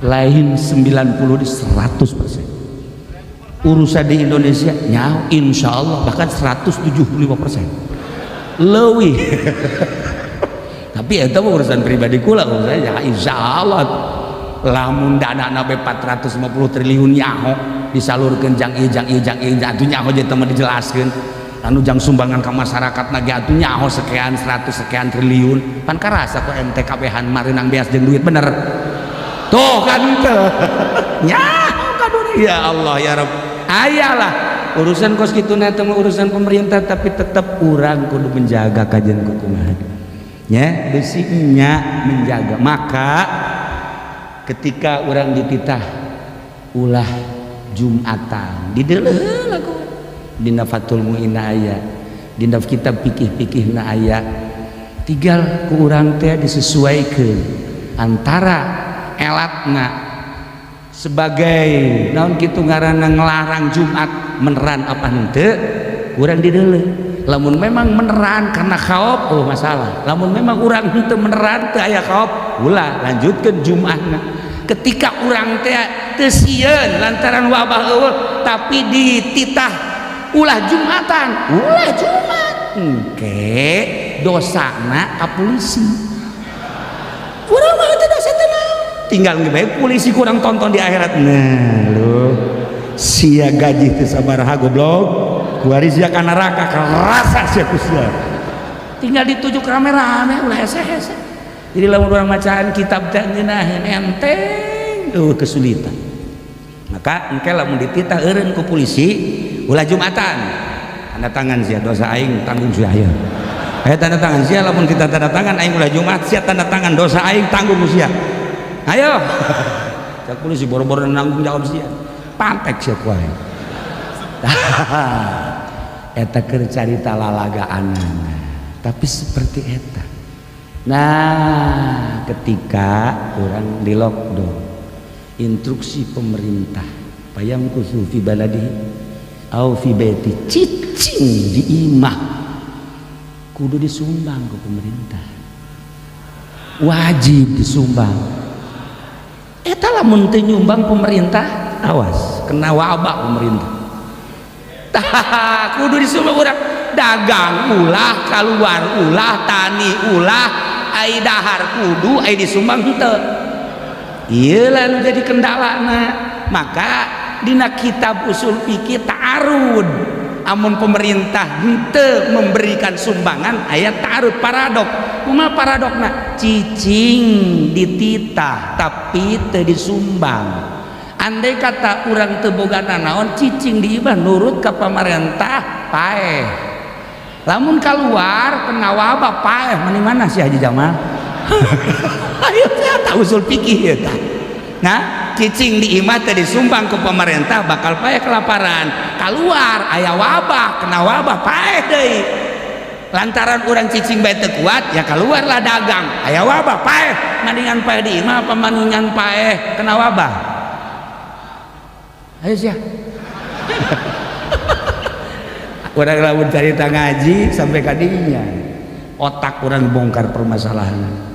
lain 90 di 100% urusan di Indonesia nyaho, insyaallah bahkan 175% leuwih. Tapi itu urusan pribadi kula saya. Insyaallah lamun dana nabe 450 triliun nyaho disalurkan jang ieu, jang ieu, jang ieu, atuh nyaho jadi teman dijelaskeun anu jang sumbangan ke masyarakat nage, atuh nyaho sekian 100 sekian triliun pan karasa ku ente kabehan mareunang beas jeung duit. Bener tuh kan teu nyaho kadunya. Ya Allah ya Rabb, ayalah urusan kos kitu na teh urusan pemerintah, tapi tetap urang kudu menjaga kajian kukumaha ya, besinya menjaga. Maka ketika orang dititah ulah Jumatan, dideuleu lagu dina Fathul Muin aya, dina kitab fikih-fikih na aya, tinggal ku urang teh disesuaikan antara elatna sebagai naon kitu ngaranna ngelarang Jumat meneran apa henteu. Kurang dideuleu. Lamun memang meneran karena khauf, oh masalah. Lamun memang urang henteu meneran, teu aya khauf, ulah, lanjutkeun Jumatna. Ketika urang teh teu sieun lantaran wabah eueuh, tapi dititah ulah Jumatan, ulah Jumat, engke dosana ka polisi. Urang mah teu dosa teu naon, tinggal ngebae polisi kurang tonton di akhirat. Nah lu sia gaji teu sabaraha, goblok, kuari sia ka neraka kerasa sia ku sia. Tinggal ditujuk rame-rame, ulah hese-hese. Jadi lamun urang macaan kitab teh ngeunaheun enteng, eueuh kesulitan. Maka engke lamun dititah eureun ku polisi ulah Jumatan, tanda tangan sia, dosa aing tanggung sia. Aya aya tanda tangan sia. Lamun kita tanda tangan aing ulah Jumat, sia tanda tangan dosa aing tanggung sia. Ayo cak polisi, boro-boro nanggung jawab sia, pantek sia ku aing. Eta keur carita lalagaanana, tapi seperti eta. Nah, ketika orang di lockdown, instruksi pemerintah fayamkutsu fi baladi au fi baiti, cicing di imah, kudu disumbang ke pemerintah, wajib disumbang. Eta lamun teu nyumbang pemerintah, awas kena wabah pemerintah. Tah, kudu disumbang. Urang dagang ulah, keluar ulah, tani ulah, ai dahar kudu, ai disumbang henteu. Ieu lah nu jadi kendalana. Maka dina kitab usul fikih ta'arud, amun pemerintah henteu memberikan sumbangan aya ta'arud, paradok. Kumaha paradokna? Cicing dititah tapi teu disumbang. Andai kata urang teu boga nanaon, cicing di imah nurut ka pamarentah, paeh. Lamun keluar kena wabah, paeh. Mana mana si Haji Jamal? Ayo, saya tahu usul fikih ya tah. Nah, cicing di imah teu disumbang ke pemerintah bakal paeh kelaparan. Keluar aya wabah, kena wabah, paeh deui. Lantaran orang cicing bae teu kuat ya, keluarlah dagang, aya wabah, paeh. Mendingan paeh di imah apa mendingan paeh kena wabah? Ayo sia. Urang lamun carita ngaji sampai kadinya otak orang bongkar permasalahan.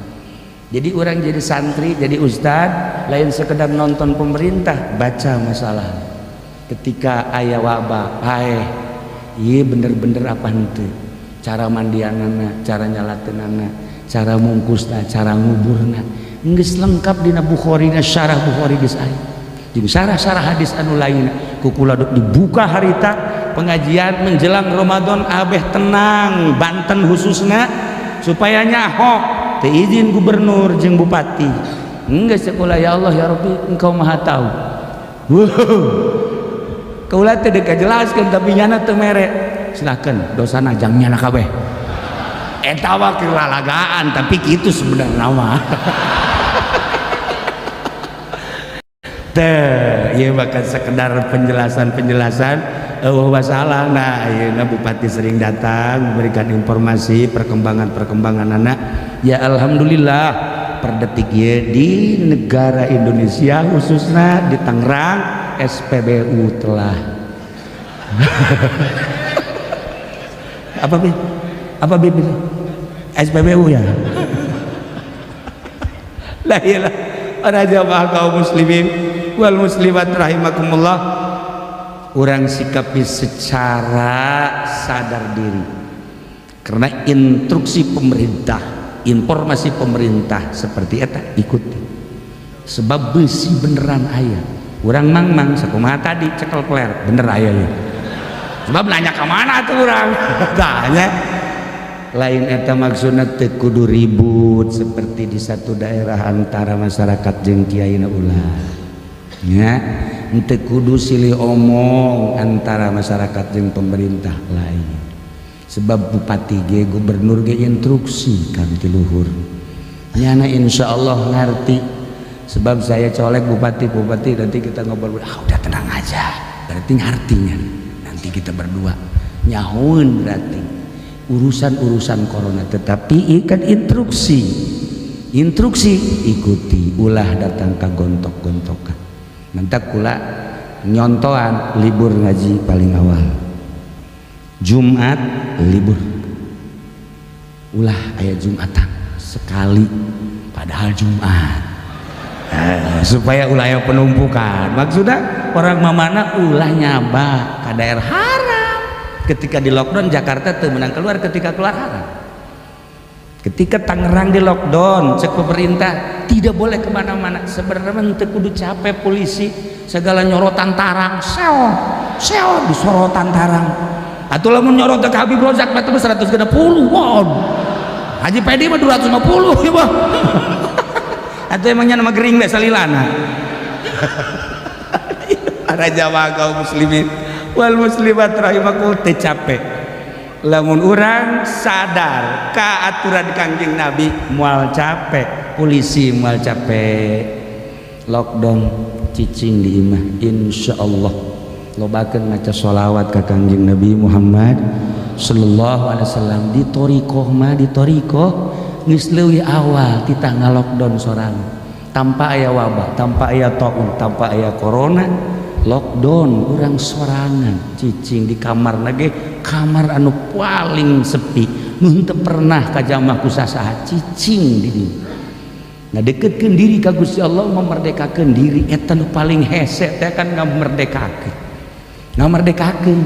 Jadi orang jadi santri, jadi ustad lain sekedar nonton pemerintah, baca masalah. Ketika aya wabah paeh, iya bener-bener apa henteu, cara mandianana, cara nyalateunana, cara mungkusna, cara nguburna, geus lengkap dina Bukhari na, syarah Bukhari geus aya jeung syarah-syarah hadis anu lain. Ku kula dibuka harita pengajian menjelang Ramadan, abeh tenang Banten khususnya, supaya nyaho teu izin gubernur jeung bupati. Enggak sekolah ya Allah ya Rabbi engkau maha tahu. Wow. Kaula teh deka jelaskeun tapi nyana teu mere. Silakan dosana jang nyana kabeh. Eta mah keur lalagaan tapi kitu sebenarnya mah. Teh, ieu bakal sekedar penjelasan-penjelasan eueuh masalah. Nah, ayeuna bupati sering datang memberikan informasi perkembangan-perkembangan anak. Ya alhamdulillah per detik ieu di negara Indonesia khususnya di Tangerang SPBU telah apa bi? Apa bi? SPBU ya. La ilaha para jamaah kaum muslimin wal muslimat rahimakumullah, urang sikapi secara sadar diri karena instruksi pemerintah, informasi pemerintah seperti eta ikuti. Sebab besi beneran aya. Urang mang-mang sakumaha tadi cekel peler bener aya ya. Sebab nanya ke mana tuh urang? Tanya lain eta maksudna teu kudu ribut seperti di satu daerah antara masyarakat jeung kiai na ulah. Nya, henteu kudu silih omong antara masyarakat jeung pemerintah lain. Sebab bupati ge gubernur ge instruksi kan ti luhur. Nyana insyaallah ngarti. Sebab saya colek bupati-bupati nanti kita ngobrol, ah udah tenang aja. Berarti ngartinya. Nanti kita berdua nyahoeun berarti urusan-urusan corona, tetapi ikan instruksi. Instruksi ikuti, ulah datang ka gontok-gontokan. Mentak kula nyontoan libur ngaji paling awal. Jumat libur, ulah aya Jumatan sekali padahal Jumat, supaya ulah aya penumpukan. Maksudnya orang mamana ulah nyaba ka daerah haram. Ketika di lockdown Jakarta teu meunang keluar, ketika keluar haram. Ketika Tangerang di lockdown cek pemerintah tidak boleh kemana-mana. Sebenarnya teu kudu capek polisi segala nyorotan tarang, seo seo disorotan tarang. Atuh lamun nyorot ke Habib Rozak mah 160 won. Haji Pedi mah 250 ieu mah. Atuh emangnya nama gering we salilana. Para jamaah kaum muslimin wal muslimat rahimakumullah teu capek. Lamun urang sadar ka aturan Kangjeng Nabi moal capek, polisi moal capek. Lockdown cicing di imah insyaallah. Lobakeun maca sholawat ka Kangjeng Nabi Muhammad sallallahu alaihi wasallam. Di thoriqoh mah di thoriqoh geus leuwih awal titah ngalockdown sorang tanpa aya wabah, tanpa aya taun, tanpa aya corona, lockdown urang sorangan cicing di kamar lagi, kamar anu paling sepi nu henteu pernah kajamah ku sasaha, cicing di dieu. Ngadeketkeun diri ka Gusti Allah, memerdekakeun diri eta nu paling hese teh kan ngamerdekakeun. Ngamerdekakeun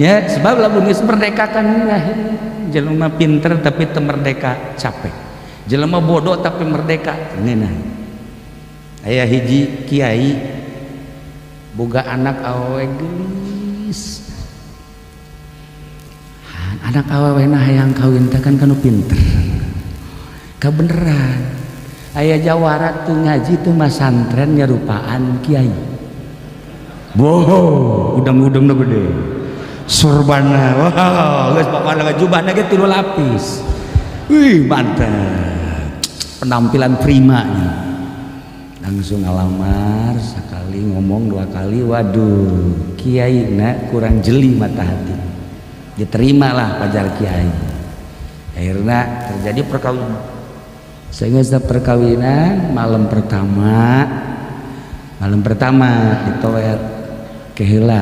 ya, sebab lamun geus merdeka kan jelema pinter tapi teu merdeka capek, jelema bodoh tapi merdeka ngeunah. Aya hiji kiai boga anak awewe geulis, anak awewe na hayang kawin teh kan kanu pinter kabeneran. Aya jawara tuh ngaji tuh masantren nyarupaan kiai. Wow, udang-udang na gede. Surbana, wow, geus pokona jubahna ge 3 lapis. Wih, mantap. Penampilan prima nya. Langsung ngalamar sekali ngomong 2 kali, waduh, kiai na kurang jeli mata hati. Diterimalah pajar kiai. Akhirnya terjadi perkawinan. Sehingga setelah perkawinan malam pertama ditoel keheula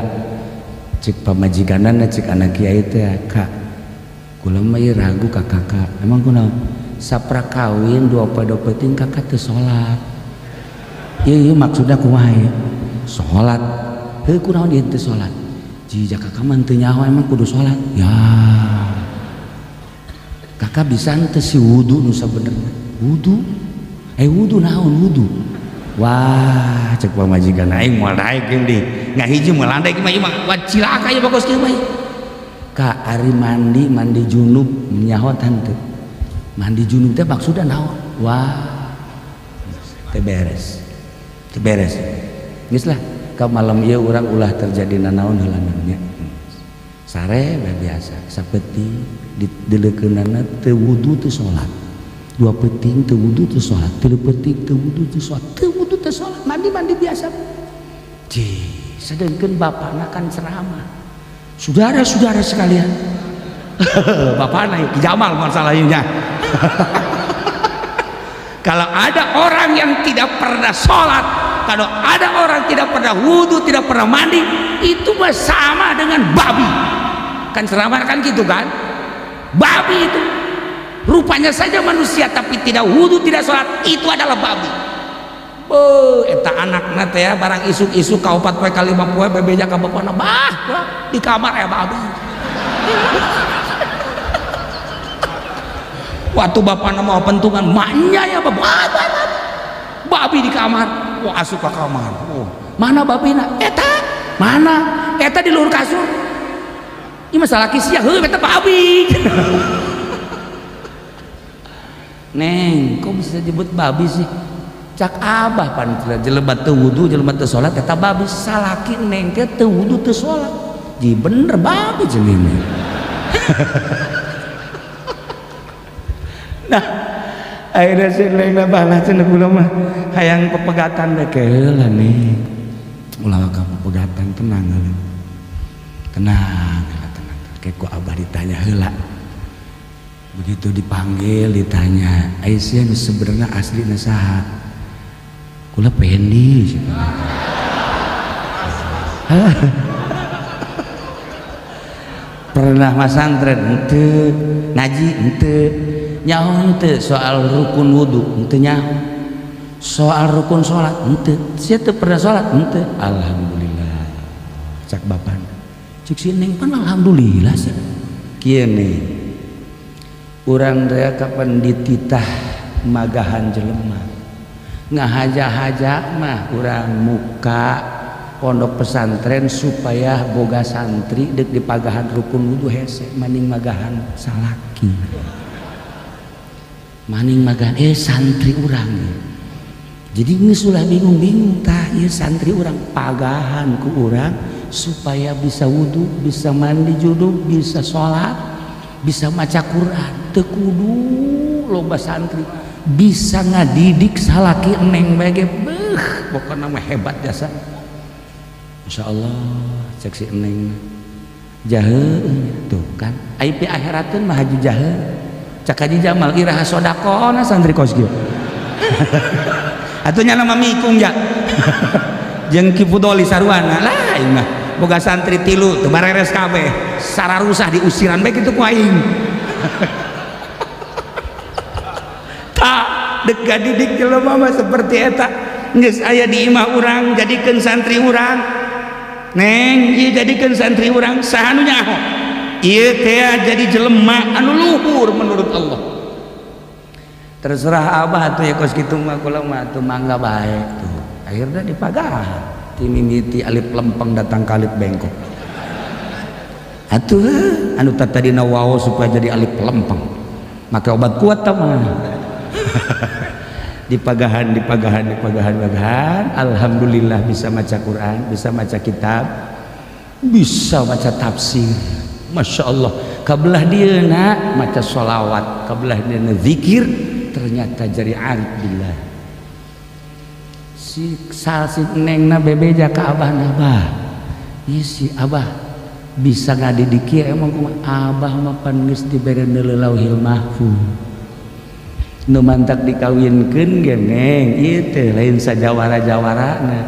cik pamajikanana cik anak kiai teh, kak kula mah ieu ragu ka kakak, emang kunaon sapra kawin 2 penting kakak teu salat. Ieu maksudna kumaha ieu salat heuh kunaon ieu teu salat jika kakak mah teu nyaho emang kudu salat ya kakak bisa teu si wudu nu sabenerna wudu wudu naon wudu. Wah cek pamajikan aing moal daek jeung di ngahiji moal daek mah ieu mah wah cilaka ieu bagus kieu mah. Ka ari mandi mandi junub nyaho tante mandi junub teh maksudna naon. Wah Teu beres. Teu beres. Geus lah, ka malam ieu urang ulah terjadi nanaon heula nya. Sare bae biasa, sapeuting dileukeunana teu wudu teu salat. Dua peuting teu wudu teu salat, tilu peuting teu wudu teu salat, teu wudu teu salat, mandi-mandi biasa. Cih, sedengkeun bapakna kan ceramah. Saudara-saudara sekalian, bapakna Ki Jamal masalahnya. Kalau ada orang yang tidak pernah sholat, kalau ada orang tidak pernah wudhu, tidak pernah mandi, itu mah sama dengan babi. Kan ceramah kan gitu kan? Babi itu rupanya saja manusia tapi tidak wudhu, tidak sholat, itu adalah babi. Oh, eta anakna teh ya, barang isuk-isuk ka 4 poe ka 5 poe bebeja ka bapana, bah, di kamar ya babi. Waktu bapana mau pentungan, maknya ya bapak, babi di kamar. Wah, asup ke kamar. Oh, mana babina? Eta, mana? Eta di luhur kasur. Ini masalah kisia, heuh eta babi. Neng, kok bisa disebut babi sih? Cak abah pan jelema teu wudu, jelema teu salat eta babi. Salaki neng teh teu wudu teu salat. Ji bener babi cenah. Nah, akhirnya si neng balah cenah kula mah hayang pepegatan teh keula nih. Ulah ka pepegatan tenang heula. Tenang heula tenang. Kayak ku abah ditanya heula. Begitu dipanggil ditanya, "Aisyah nu sebenarnya asli saha?" Kula Pendi. Pernah masantren henteu, ngaji henteu, nyaho henteu soal rukun wudu henteu nyaho, soal rukun salat henteu, sia teu pernah salat henteu. Alhamdulillah. Cak bapana. Cik si neng pan alhamdulillah sih. Kieu nih. Urang teh kapan dititah magahan jelema. Ngahaja-haja mah urang muka pondok pesantren supaya boga santri dek dipagahan rukun wudu hese maning magahan salaki maning magahan santri urang. Jadi geus ulah bingung-bingung tah ieu santri urang pagahan ku urang supaya bisa wudu, bisa mandi junub, bisa salat, bisa maca Quran. Teu kudu loba santri bisa ngadidik salaki neng bae beuh pokona mah hebat jasa. Insyaallah cek si neng jahe tuh kan ai pi akhirateun mah haji jahe cak Haji Jamal iraha sodakona santri kos kieu. Atuh nya mah mikung ja jeung Ki Fudoli sarwana lah ieu mah boga santri tilu teu bareres kabeh sararusah diusiran bae kitu ku aing. Tak dek gadidik jelema mah seperti eta geus aya di imah urang jadikeun santri urang. Neng ieu jadikeun santri urang saha nu nyaho ieu teh jadi jelema anu luhur menurut Allah. Terserah abah atuh ya kos kitu mah kula mah atuh mangga bae tuh. Akhirnya dipagahan ti mimiti alif lempeng datang ka alif bengkok. Atuh anu tadina wao supaya jadi alif lempeng. Make obat kuat tah mah. Dipagahan, dipagahan, dipagahan, pagahan. Alhamdulillah bisa maca Quran, bisa maca kitab, bisa maca tafsir. Masya Allah. Kabelah dieuna maca sholawat, kabelah dieuna zikir, ternyata jadi arif billah. Si sal si nengna bebeja ka abah, abah. Ieu si abah bisa ngadidik ieu emang kumaha? Abah mah pan geus dibere lauhil mahfuz. Nu mantak dikawinkeun ge neng ieu teh lain sajawara-jawarana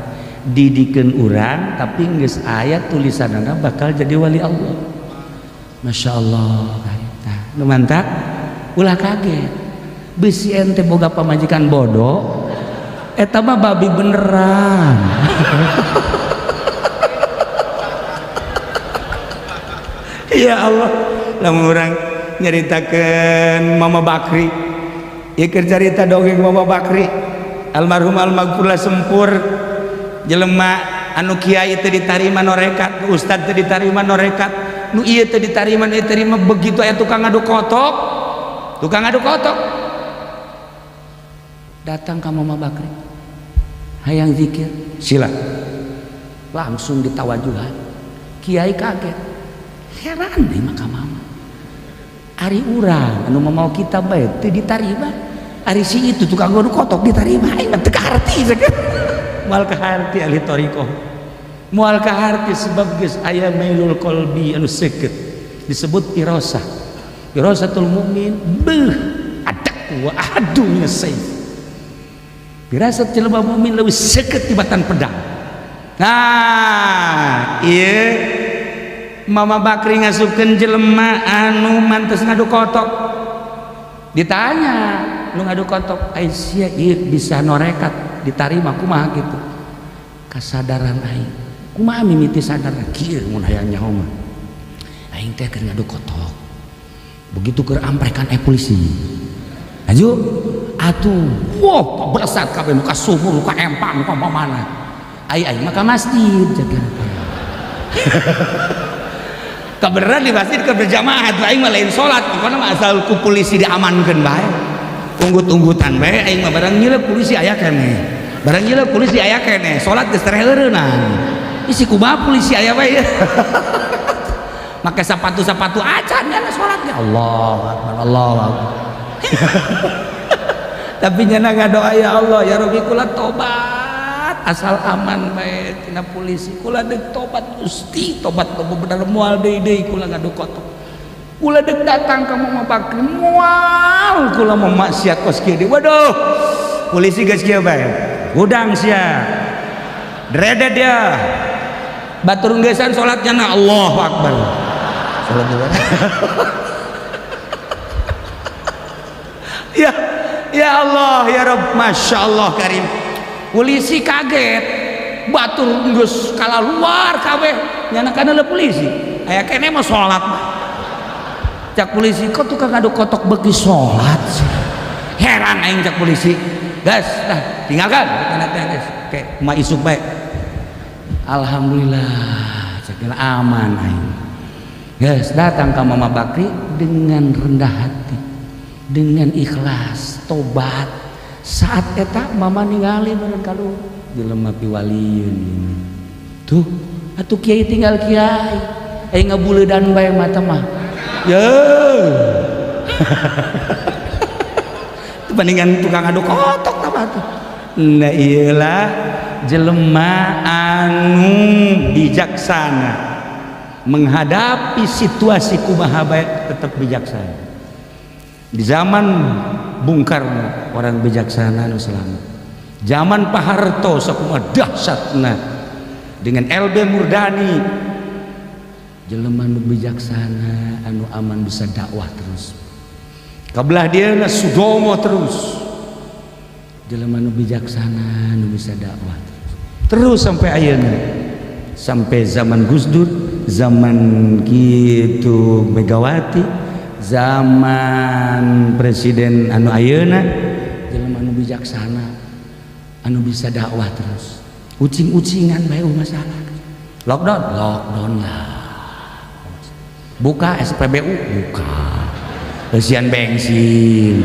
didikeun urang tapi geus aya tulisanana bakal jadi wali Allah. Masya Allah tah nu mantak ulah kaget bisi ente boga pamajikan bodoh eta mah babi beneran. Ya Allah lamun urang nyaritakeun Mama Bakri ieu carita dongeng Mama Bakri almarhum almaghfurlah sempur jelema anu kiai teu ditarima norekat, ustad teu ditarima norekat, nu ieu teu ditarima nu diterima, begitu aya tukang adu kotok, tukang adu kotok datang ka Mama Bakri. Hayang zikir, sila. Langsung ditawajuhan. Kiai kaget. Heran deui mah ka mama. Ari urang anu mau kita bae teu ditarima. Ari si itu tukang ngadu kotok ditarima, aing mah teu kaharti sakieu. Moal kaharti ahli thariqah. Moal kaharti sebab geus aya mailul qalbi anu seukeut. Disebut firasah. Firasatul mukmin beuh adak wa ahadu minas sayf. Firasat jelema mukmin leuwih seukeut tibatan pedang. Nah, ieu Mama Bakri ngasupkeun jelema anu mantes ngadu kotok. Ditanya, nu ngadu kotok, ai sia ieu bisa norekat ditarima kumaha kitu? Kasadaran aing. Kumaha mimiti sadar kieu mun hayang nyaho mah. Aing teh keur ngadu kotok. Begitu keur amprekan polisi. Aju atuh, wah beresat kabeh nu ka sumur, nu ka empang, nu ka mana. Ai aing mah ka masjid jaga. Kebenaran di masjid keur berjamaah atuh aing mah lain salat, pokona mah asal ku polisi diamankeun bae. Unggut-unggutan bae aing mah barang nyileup polisi aya keneh. Barang nyileup polisi aya keneh, salat geus tereureunang. Isi kumaha polisi aya bae. Make sepatu-sepatu acan nyana salatnya. Allahu akbar, Allahu akbar. Tapi nyana ngadoa ya Allah ya Rabbi kula tobat asal aman bae tina polisi kula deuk tobat Gusti tobat bener moal deui deui kula ngadu kotok kula deuk datang ka Mama Bakri moal kula mau maksiat kos kieu waduh polisi geus kieu bae hudang sia dredet dia batur geusan salat nyana Allahu akbar salat di mana. Ya ya Allah ya Rabb Masya Allah Karim. Polisi kaget batur geus kalaluar kabeh nyana kana polisi aya keneh mah salat cak polisi kok tukang ngadu kotok beuki salat heran aing cak polisi gas dah tinggalkan kana teh geus ke kumaha isuk bae alhamdulillah cak aman aing geus datang ka Mama Bakri dengan rendah hati dengan ikhlas tobat. Saat eta mama ningali meureun kalu jelema piwalieun ini tuh atuh kiai tinggal kiai aing ngabuleudan bae mata mah ye bandingan tukang adu kotok tah atuh. Nah iyalah jelema anu bijaksana menghadapi situasi kumaha bae tetap bijaksana. Di zaman Bung Karno orang bijaksana nu selamat. Zaman Pak Harto sakumaha dahsyatna dengan LB Murdani jelema nu bijaksana anu aman bisa dakwah terus. Kabelah dieuna Sudomo terus. Jelema nu bijaksana nu bisa dakwah terus. Terus sampai ayeuna. Sampai zaman Gus Dur, zaman kitu Megawati, zaman presiden anu ayeuna jelema anu bijaksana anu bisa dakwah terus. Ucing-ucingan bae masalah. Lockdown, lockdown lah. Buka SPBU, buka. Eusian bensin.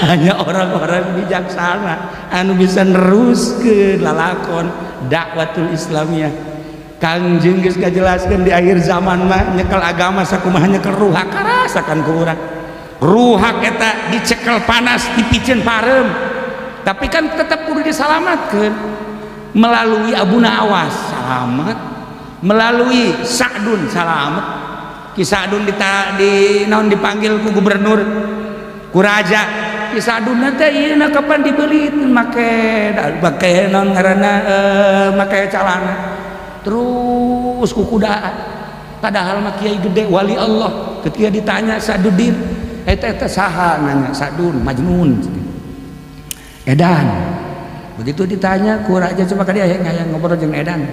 Hanya orang-orang bijaksana anu bisa neruskeun lalakon dakwatul Islamiyah. Kangjeng geus ngajelaskeun di akhir zaman mah nyekel agama sakumaha nyekel ruhak karasakan ku urang. Ruhak eta dicekel panas dipiceun pareum. Tapi kan tetap kudu disalamatkeun melalui Abu Nawas salamet, melalui Sa'dun salamet. Ki Sa'dun di naon dipanggil ku gubernur, ku raja. Ki Sa'dun teh ieu kapan dibeli make make naon ngaranna make calana. Terus kukudaan padahal mah kiai gede wali Allah. Ketika ditanya Sa'dudin eta eta saha nanya Sa'dun Majnun edan. Begitu ditanya ku raja coba ka dia hayang ngobrol jeung edan.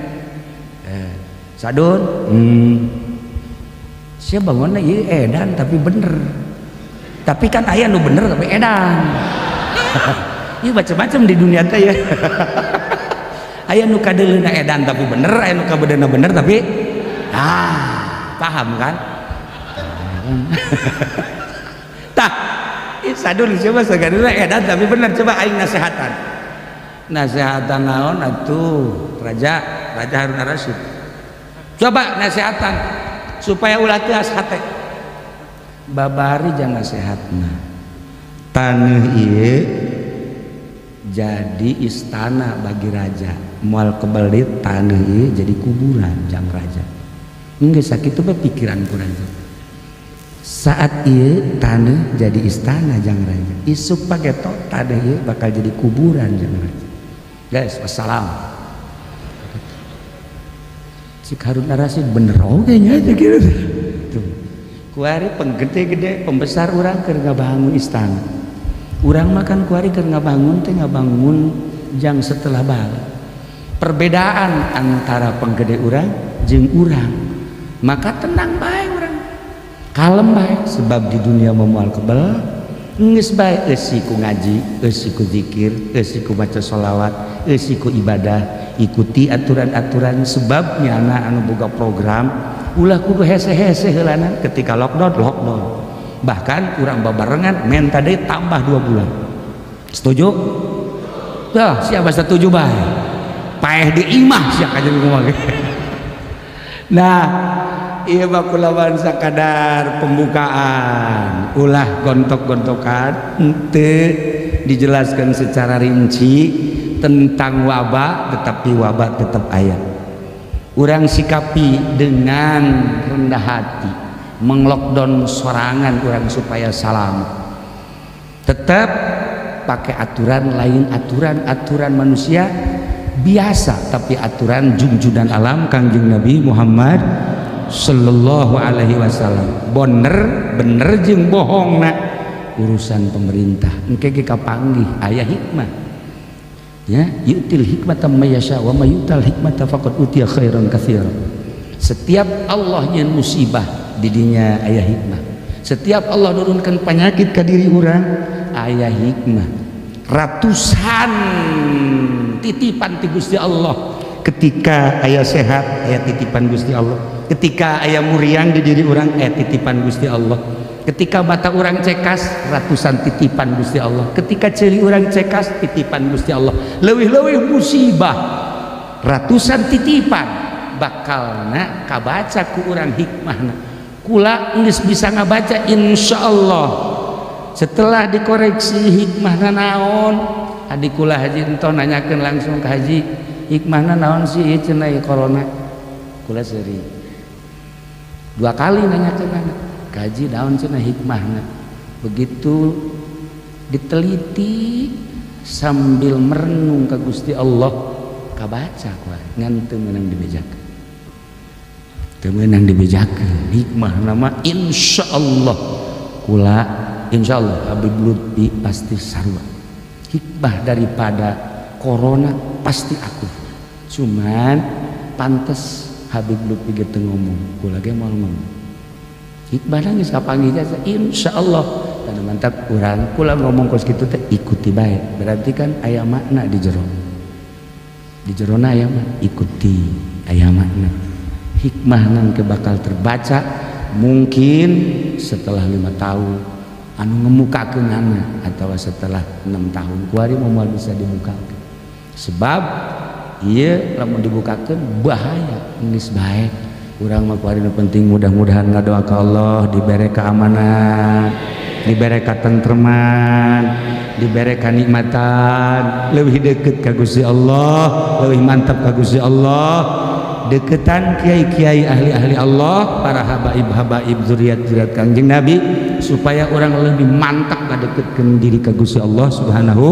Sa'dun sia bangunna ieu edan tapi bener. Tapi kan aya nu bener tapi edan. Ieu macam-macam di dunia teh ya. Aya nu kadeuleuna edan tapi bener, aya nu kabedeuna bener tapi paham kan? Tah, Ih, sadul coba sagaduna edan, tapi bener, coba aing nasehatan. Nasehatan naon atuh? Raja Raja Harun Rasyid. Coba nasehatan supaya ulah teuas hate. Babari jangan nasehatna. Taneuh ieu jadi istana bagi raja. Moal kebelit taneuh ieu jadi kuburan jang raja. Geus sakitu bae pikiran ku raja. Saat ieu taneuh jadi istana jang raja. Isuk pageto taneuh ieu bakal jadi kuburan jang raja. Guys, wassalam. Cik Harun Rasyid, bener oge nya aja gitu. Tuh. Kuari penggede-gede pembesar urang keur ngabangun istana. Urang makan kuari keur ngabangun teh ngabangun jang setelah balik. Perbedaan antara penggede urang jeung urang. Maka tenang bae urang. Kalem bae, sebab di dunia moal kebel. Geus bae eusi ku ngaji, eusi ku zikir, eusi ku maca sholawat, eusi ku ibadah, ikuti aturan-aturan, sebab nyana anu boga program ulah kudu hese-hese heulana ketika lockdown, lockdown. Bahkan urang babarengan menta deui tambah 2 bulan. Setuju? Dah, siapa setuju bae? Paeh di imah sia kajeun kumaha. Nah, ieu mah kulawan sakadar pembukaan, ulah gontok-gontokan, henteu dijelaskan secara rinci tentang wabah, tetapi wabah tetap aya. Urang sikapi dengan rendah hati, menglockdown sorangan urang supaya selamat. Tetap pakai aturan, lain aturan-aturan manusia biasa, tapi aturan junjunan alam Kangjeng Nabi Muhammad sallallahu alaihi wasallam. Bener bener jeung bohong na urusan pemerintah. Engke ge kapanggih aya hikmah. Ya, yu'til hikmata may yasha wa may yu'tal hikmata faqad utiya khairan katsira. Setiap Allah nyeun musibah didinya aya hikmah. Setiap Allah nurunkan penyakit ke diri urang aya hikmah. Ratusan titipan ti Gusti Allah. Ketika aya sehat aya titipan Gusti Allah. Ketika aya muriang di diri urang aya titipan Gusti Allah. Ketika mata urang cekas, ratusan titipan Gusti Allah. Ketika ceuli urang cekas, titipan Gusti Allah. Leuwih-leuwih musibah, ratusan titipan bakalna kabaca ku urang hikmahna. Kula geus bisa ngabaca, insyaallah setelah dikoreksi hikmahna naon. Adik kula haji entoh nanyakeun langsung ke haji, hikmahna naon sih ieu cenah ieu corona. Kula seuri dua kali nanyakeun anak kaji, daun cenah hikmahna. Begitu diteliti sambil merenung ke Gusti Allah, kabaca kuari ngan teu meunang dibejakeun, teu meunang dibejakeun hikmah nama. Insyaallah kula, insyaallah Habib Lutfi pasti sarua hikmah daripada corona, pasti aku. Cuman pantes Habib Lutfi ge teu ngomong, kula ge moal ngomong. Hikmah geus kapanggih jasa insyaallah. Dan mantap urang kula ngomong kos kitu teh ikuti bae, berarti kan aya makna di jero, di jerona aya mah ikuti, aya makna hikmah nang ke bakal terbaca mungkin setelah 5 tahun anu ngemukakeun atau setelah 6 tahun kuari moal bisa dibukakeun, sebab ieu lamun dibukakeun bahaya. Geus bae urang mah kuari, nu penting mudah-mudahan ngadoa ka Allah dibere keamanan, dibere katentreman, dibere kanikmatan, lebih deket ka Gusti Allah, lebih mantap ka Gusti Allah, deketan kiai-kiai, ahli-ahli Allah, para habaib-habaib, zuriat-zuriat Kangjeng Nabi, supaya orang lebih mantap ngadeketkeun diri ka Gusti Allah Subhanahu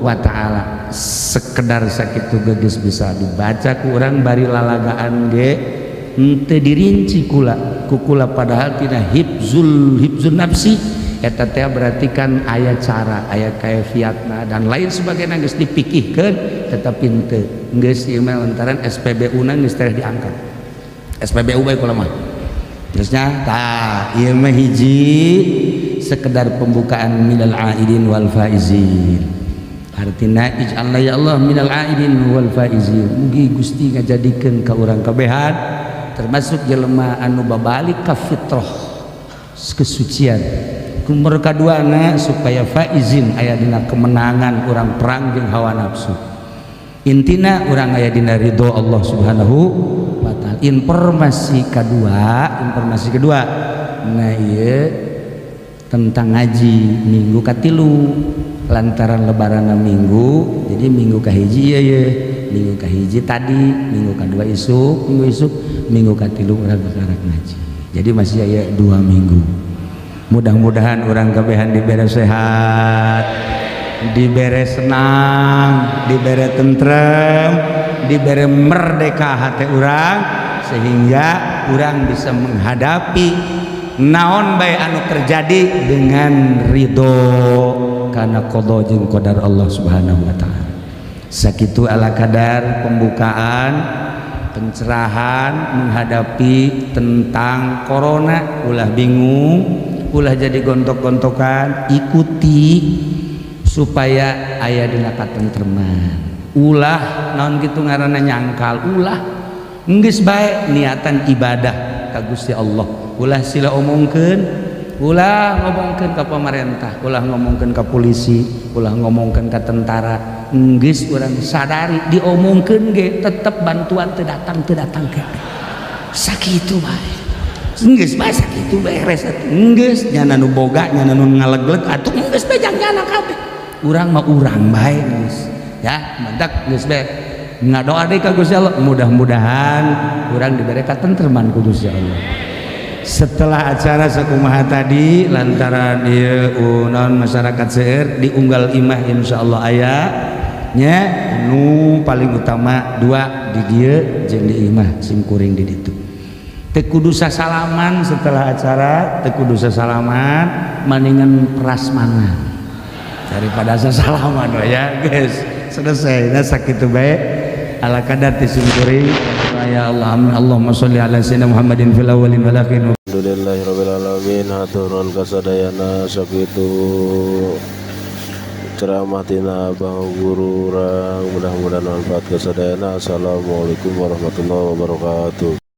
wa taala. Sekedar sakitu geus bisa dibaca ku urang, bari lalagaan ge henteu dirinci kula ku kula, padahal tina hifzul hifzul nafsi eta teh berarti kan aya cara, aya kaifiatna dan lain sebagainya geus dipikihkeun, tetapi henteu geus ieu mah lantaran SPBU na geus tereh diangkat. SPBU bae kula mah geus nya. Tah, ieu mah hiji sekedar pembukaan minal aidin wal faizin. Artina ij'alna ya Allah minal aidin wal faizin. Mugi Gusti ngajadikeun ka urang kabehan termasuk jelema anu babalik ka fitrah kesucian. Kumur kaduana supaya faizin, aya dina kemenangan urang perang jeung hawa nafsu. Intina urang aya dina ridho Allah Subhanahu wa Ta'ala. Informasi kedua, informasi kedua, nah, iya, tentang ngaji minggu katilu. Lantaran Lebaran minggu, jadi minggu kahiji, iya ya, minggu kahiji tadi, minggu kedua isuk, minggu isuk, minggu katilu urang bakarak ngaji. Jadi masih aya 2 minggu. Mudah-mudahan urang kabehan diberi sehat, diberi senang, diberi tentrem, diberi merdeka hati urang, sehingga urang bisa menghadapi naon bae anu terjadi dengan ridho karena qada jeung qadar Allah Subhanahu wa Taala. Sakitu ala kadar pembukaan, pencerahan menghadapi tentang corona. Ulah bingung, ulah jadi gontok-gontokan, ikuti supaya aya dina katentreman. Ulah naon gitu ngaranna nyangkal, ulah, geus bae niatan ibadah ka Gusti Allah. Ulah sila omongkeun, ulah ngomongkeun ka pemerintah, ulah ngomongkeun ka polisi, ulah ngomongkeun ka tentara. Geus urang sadari diomongkeun ge tetep bantuan teu datang, teu datang ke. Sakitu bae, geus bae, sakitu beres atuh. Geus nyana nu boga, nyana nu ngalegleg atuh, geus bae, jang nyana kabeh. Urang mah urang bae geus ya. Mantak geus bae ngadoa deui ka Gusti Allah, mudah-mudahan urang diberi katentreman ku Gusti Allah. Setelah acara sakumaha tadi, lantaran ieu naon, masyarakat seueur, di unggal imah insyaallah aya nya. Nu paling utama dua, di dieu jeung di imah sim kuring di ditu. Teu kudu sasalaman setelah acara, teu kudu sasalaman, maningan prasmanan daripada sasalaman ya guys. Selesai. Nah, sakitu bae ala kadar ti sim kuring. Ya Allah, amin. Allahumma sholli ala sayyidina Muhammadin fil awwalin wal akhirin. Alhamdulillahirabbil alamin. Hatur nuhun kasadayana. Sakitu ceramah tina abang guru urang, mudah-mudahan manfaat kasadayana. Assalamualaikum warahmatullahi wabarakatuh.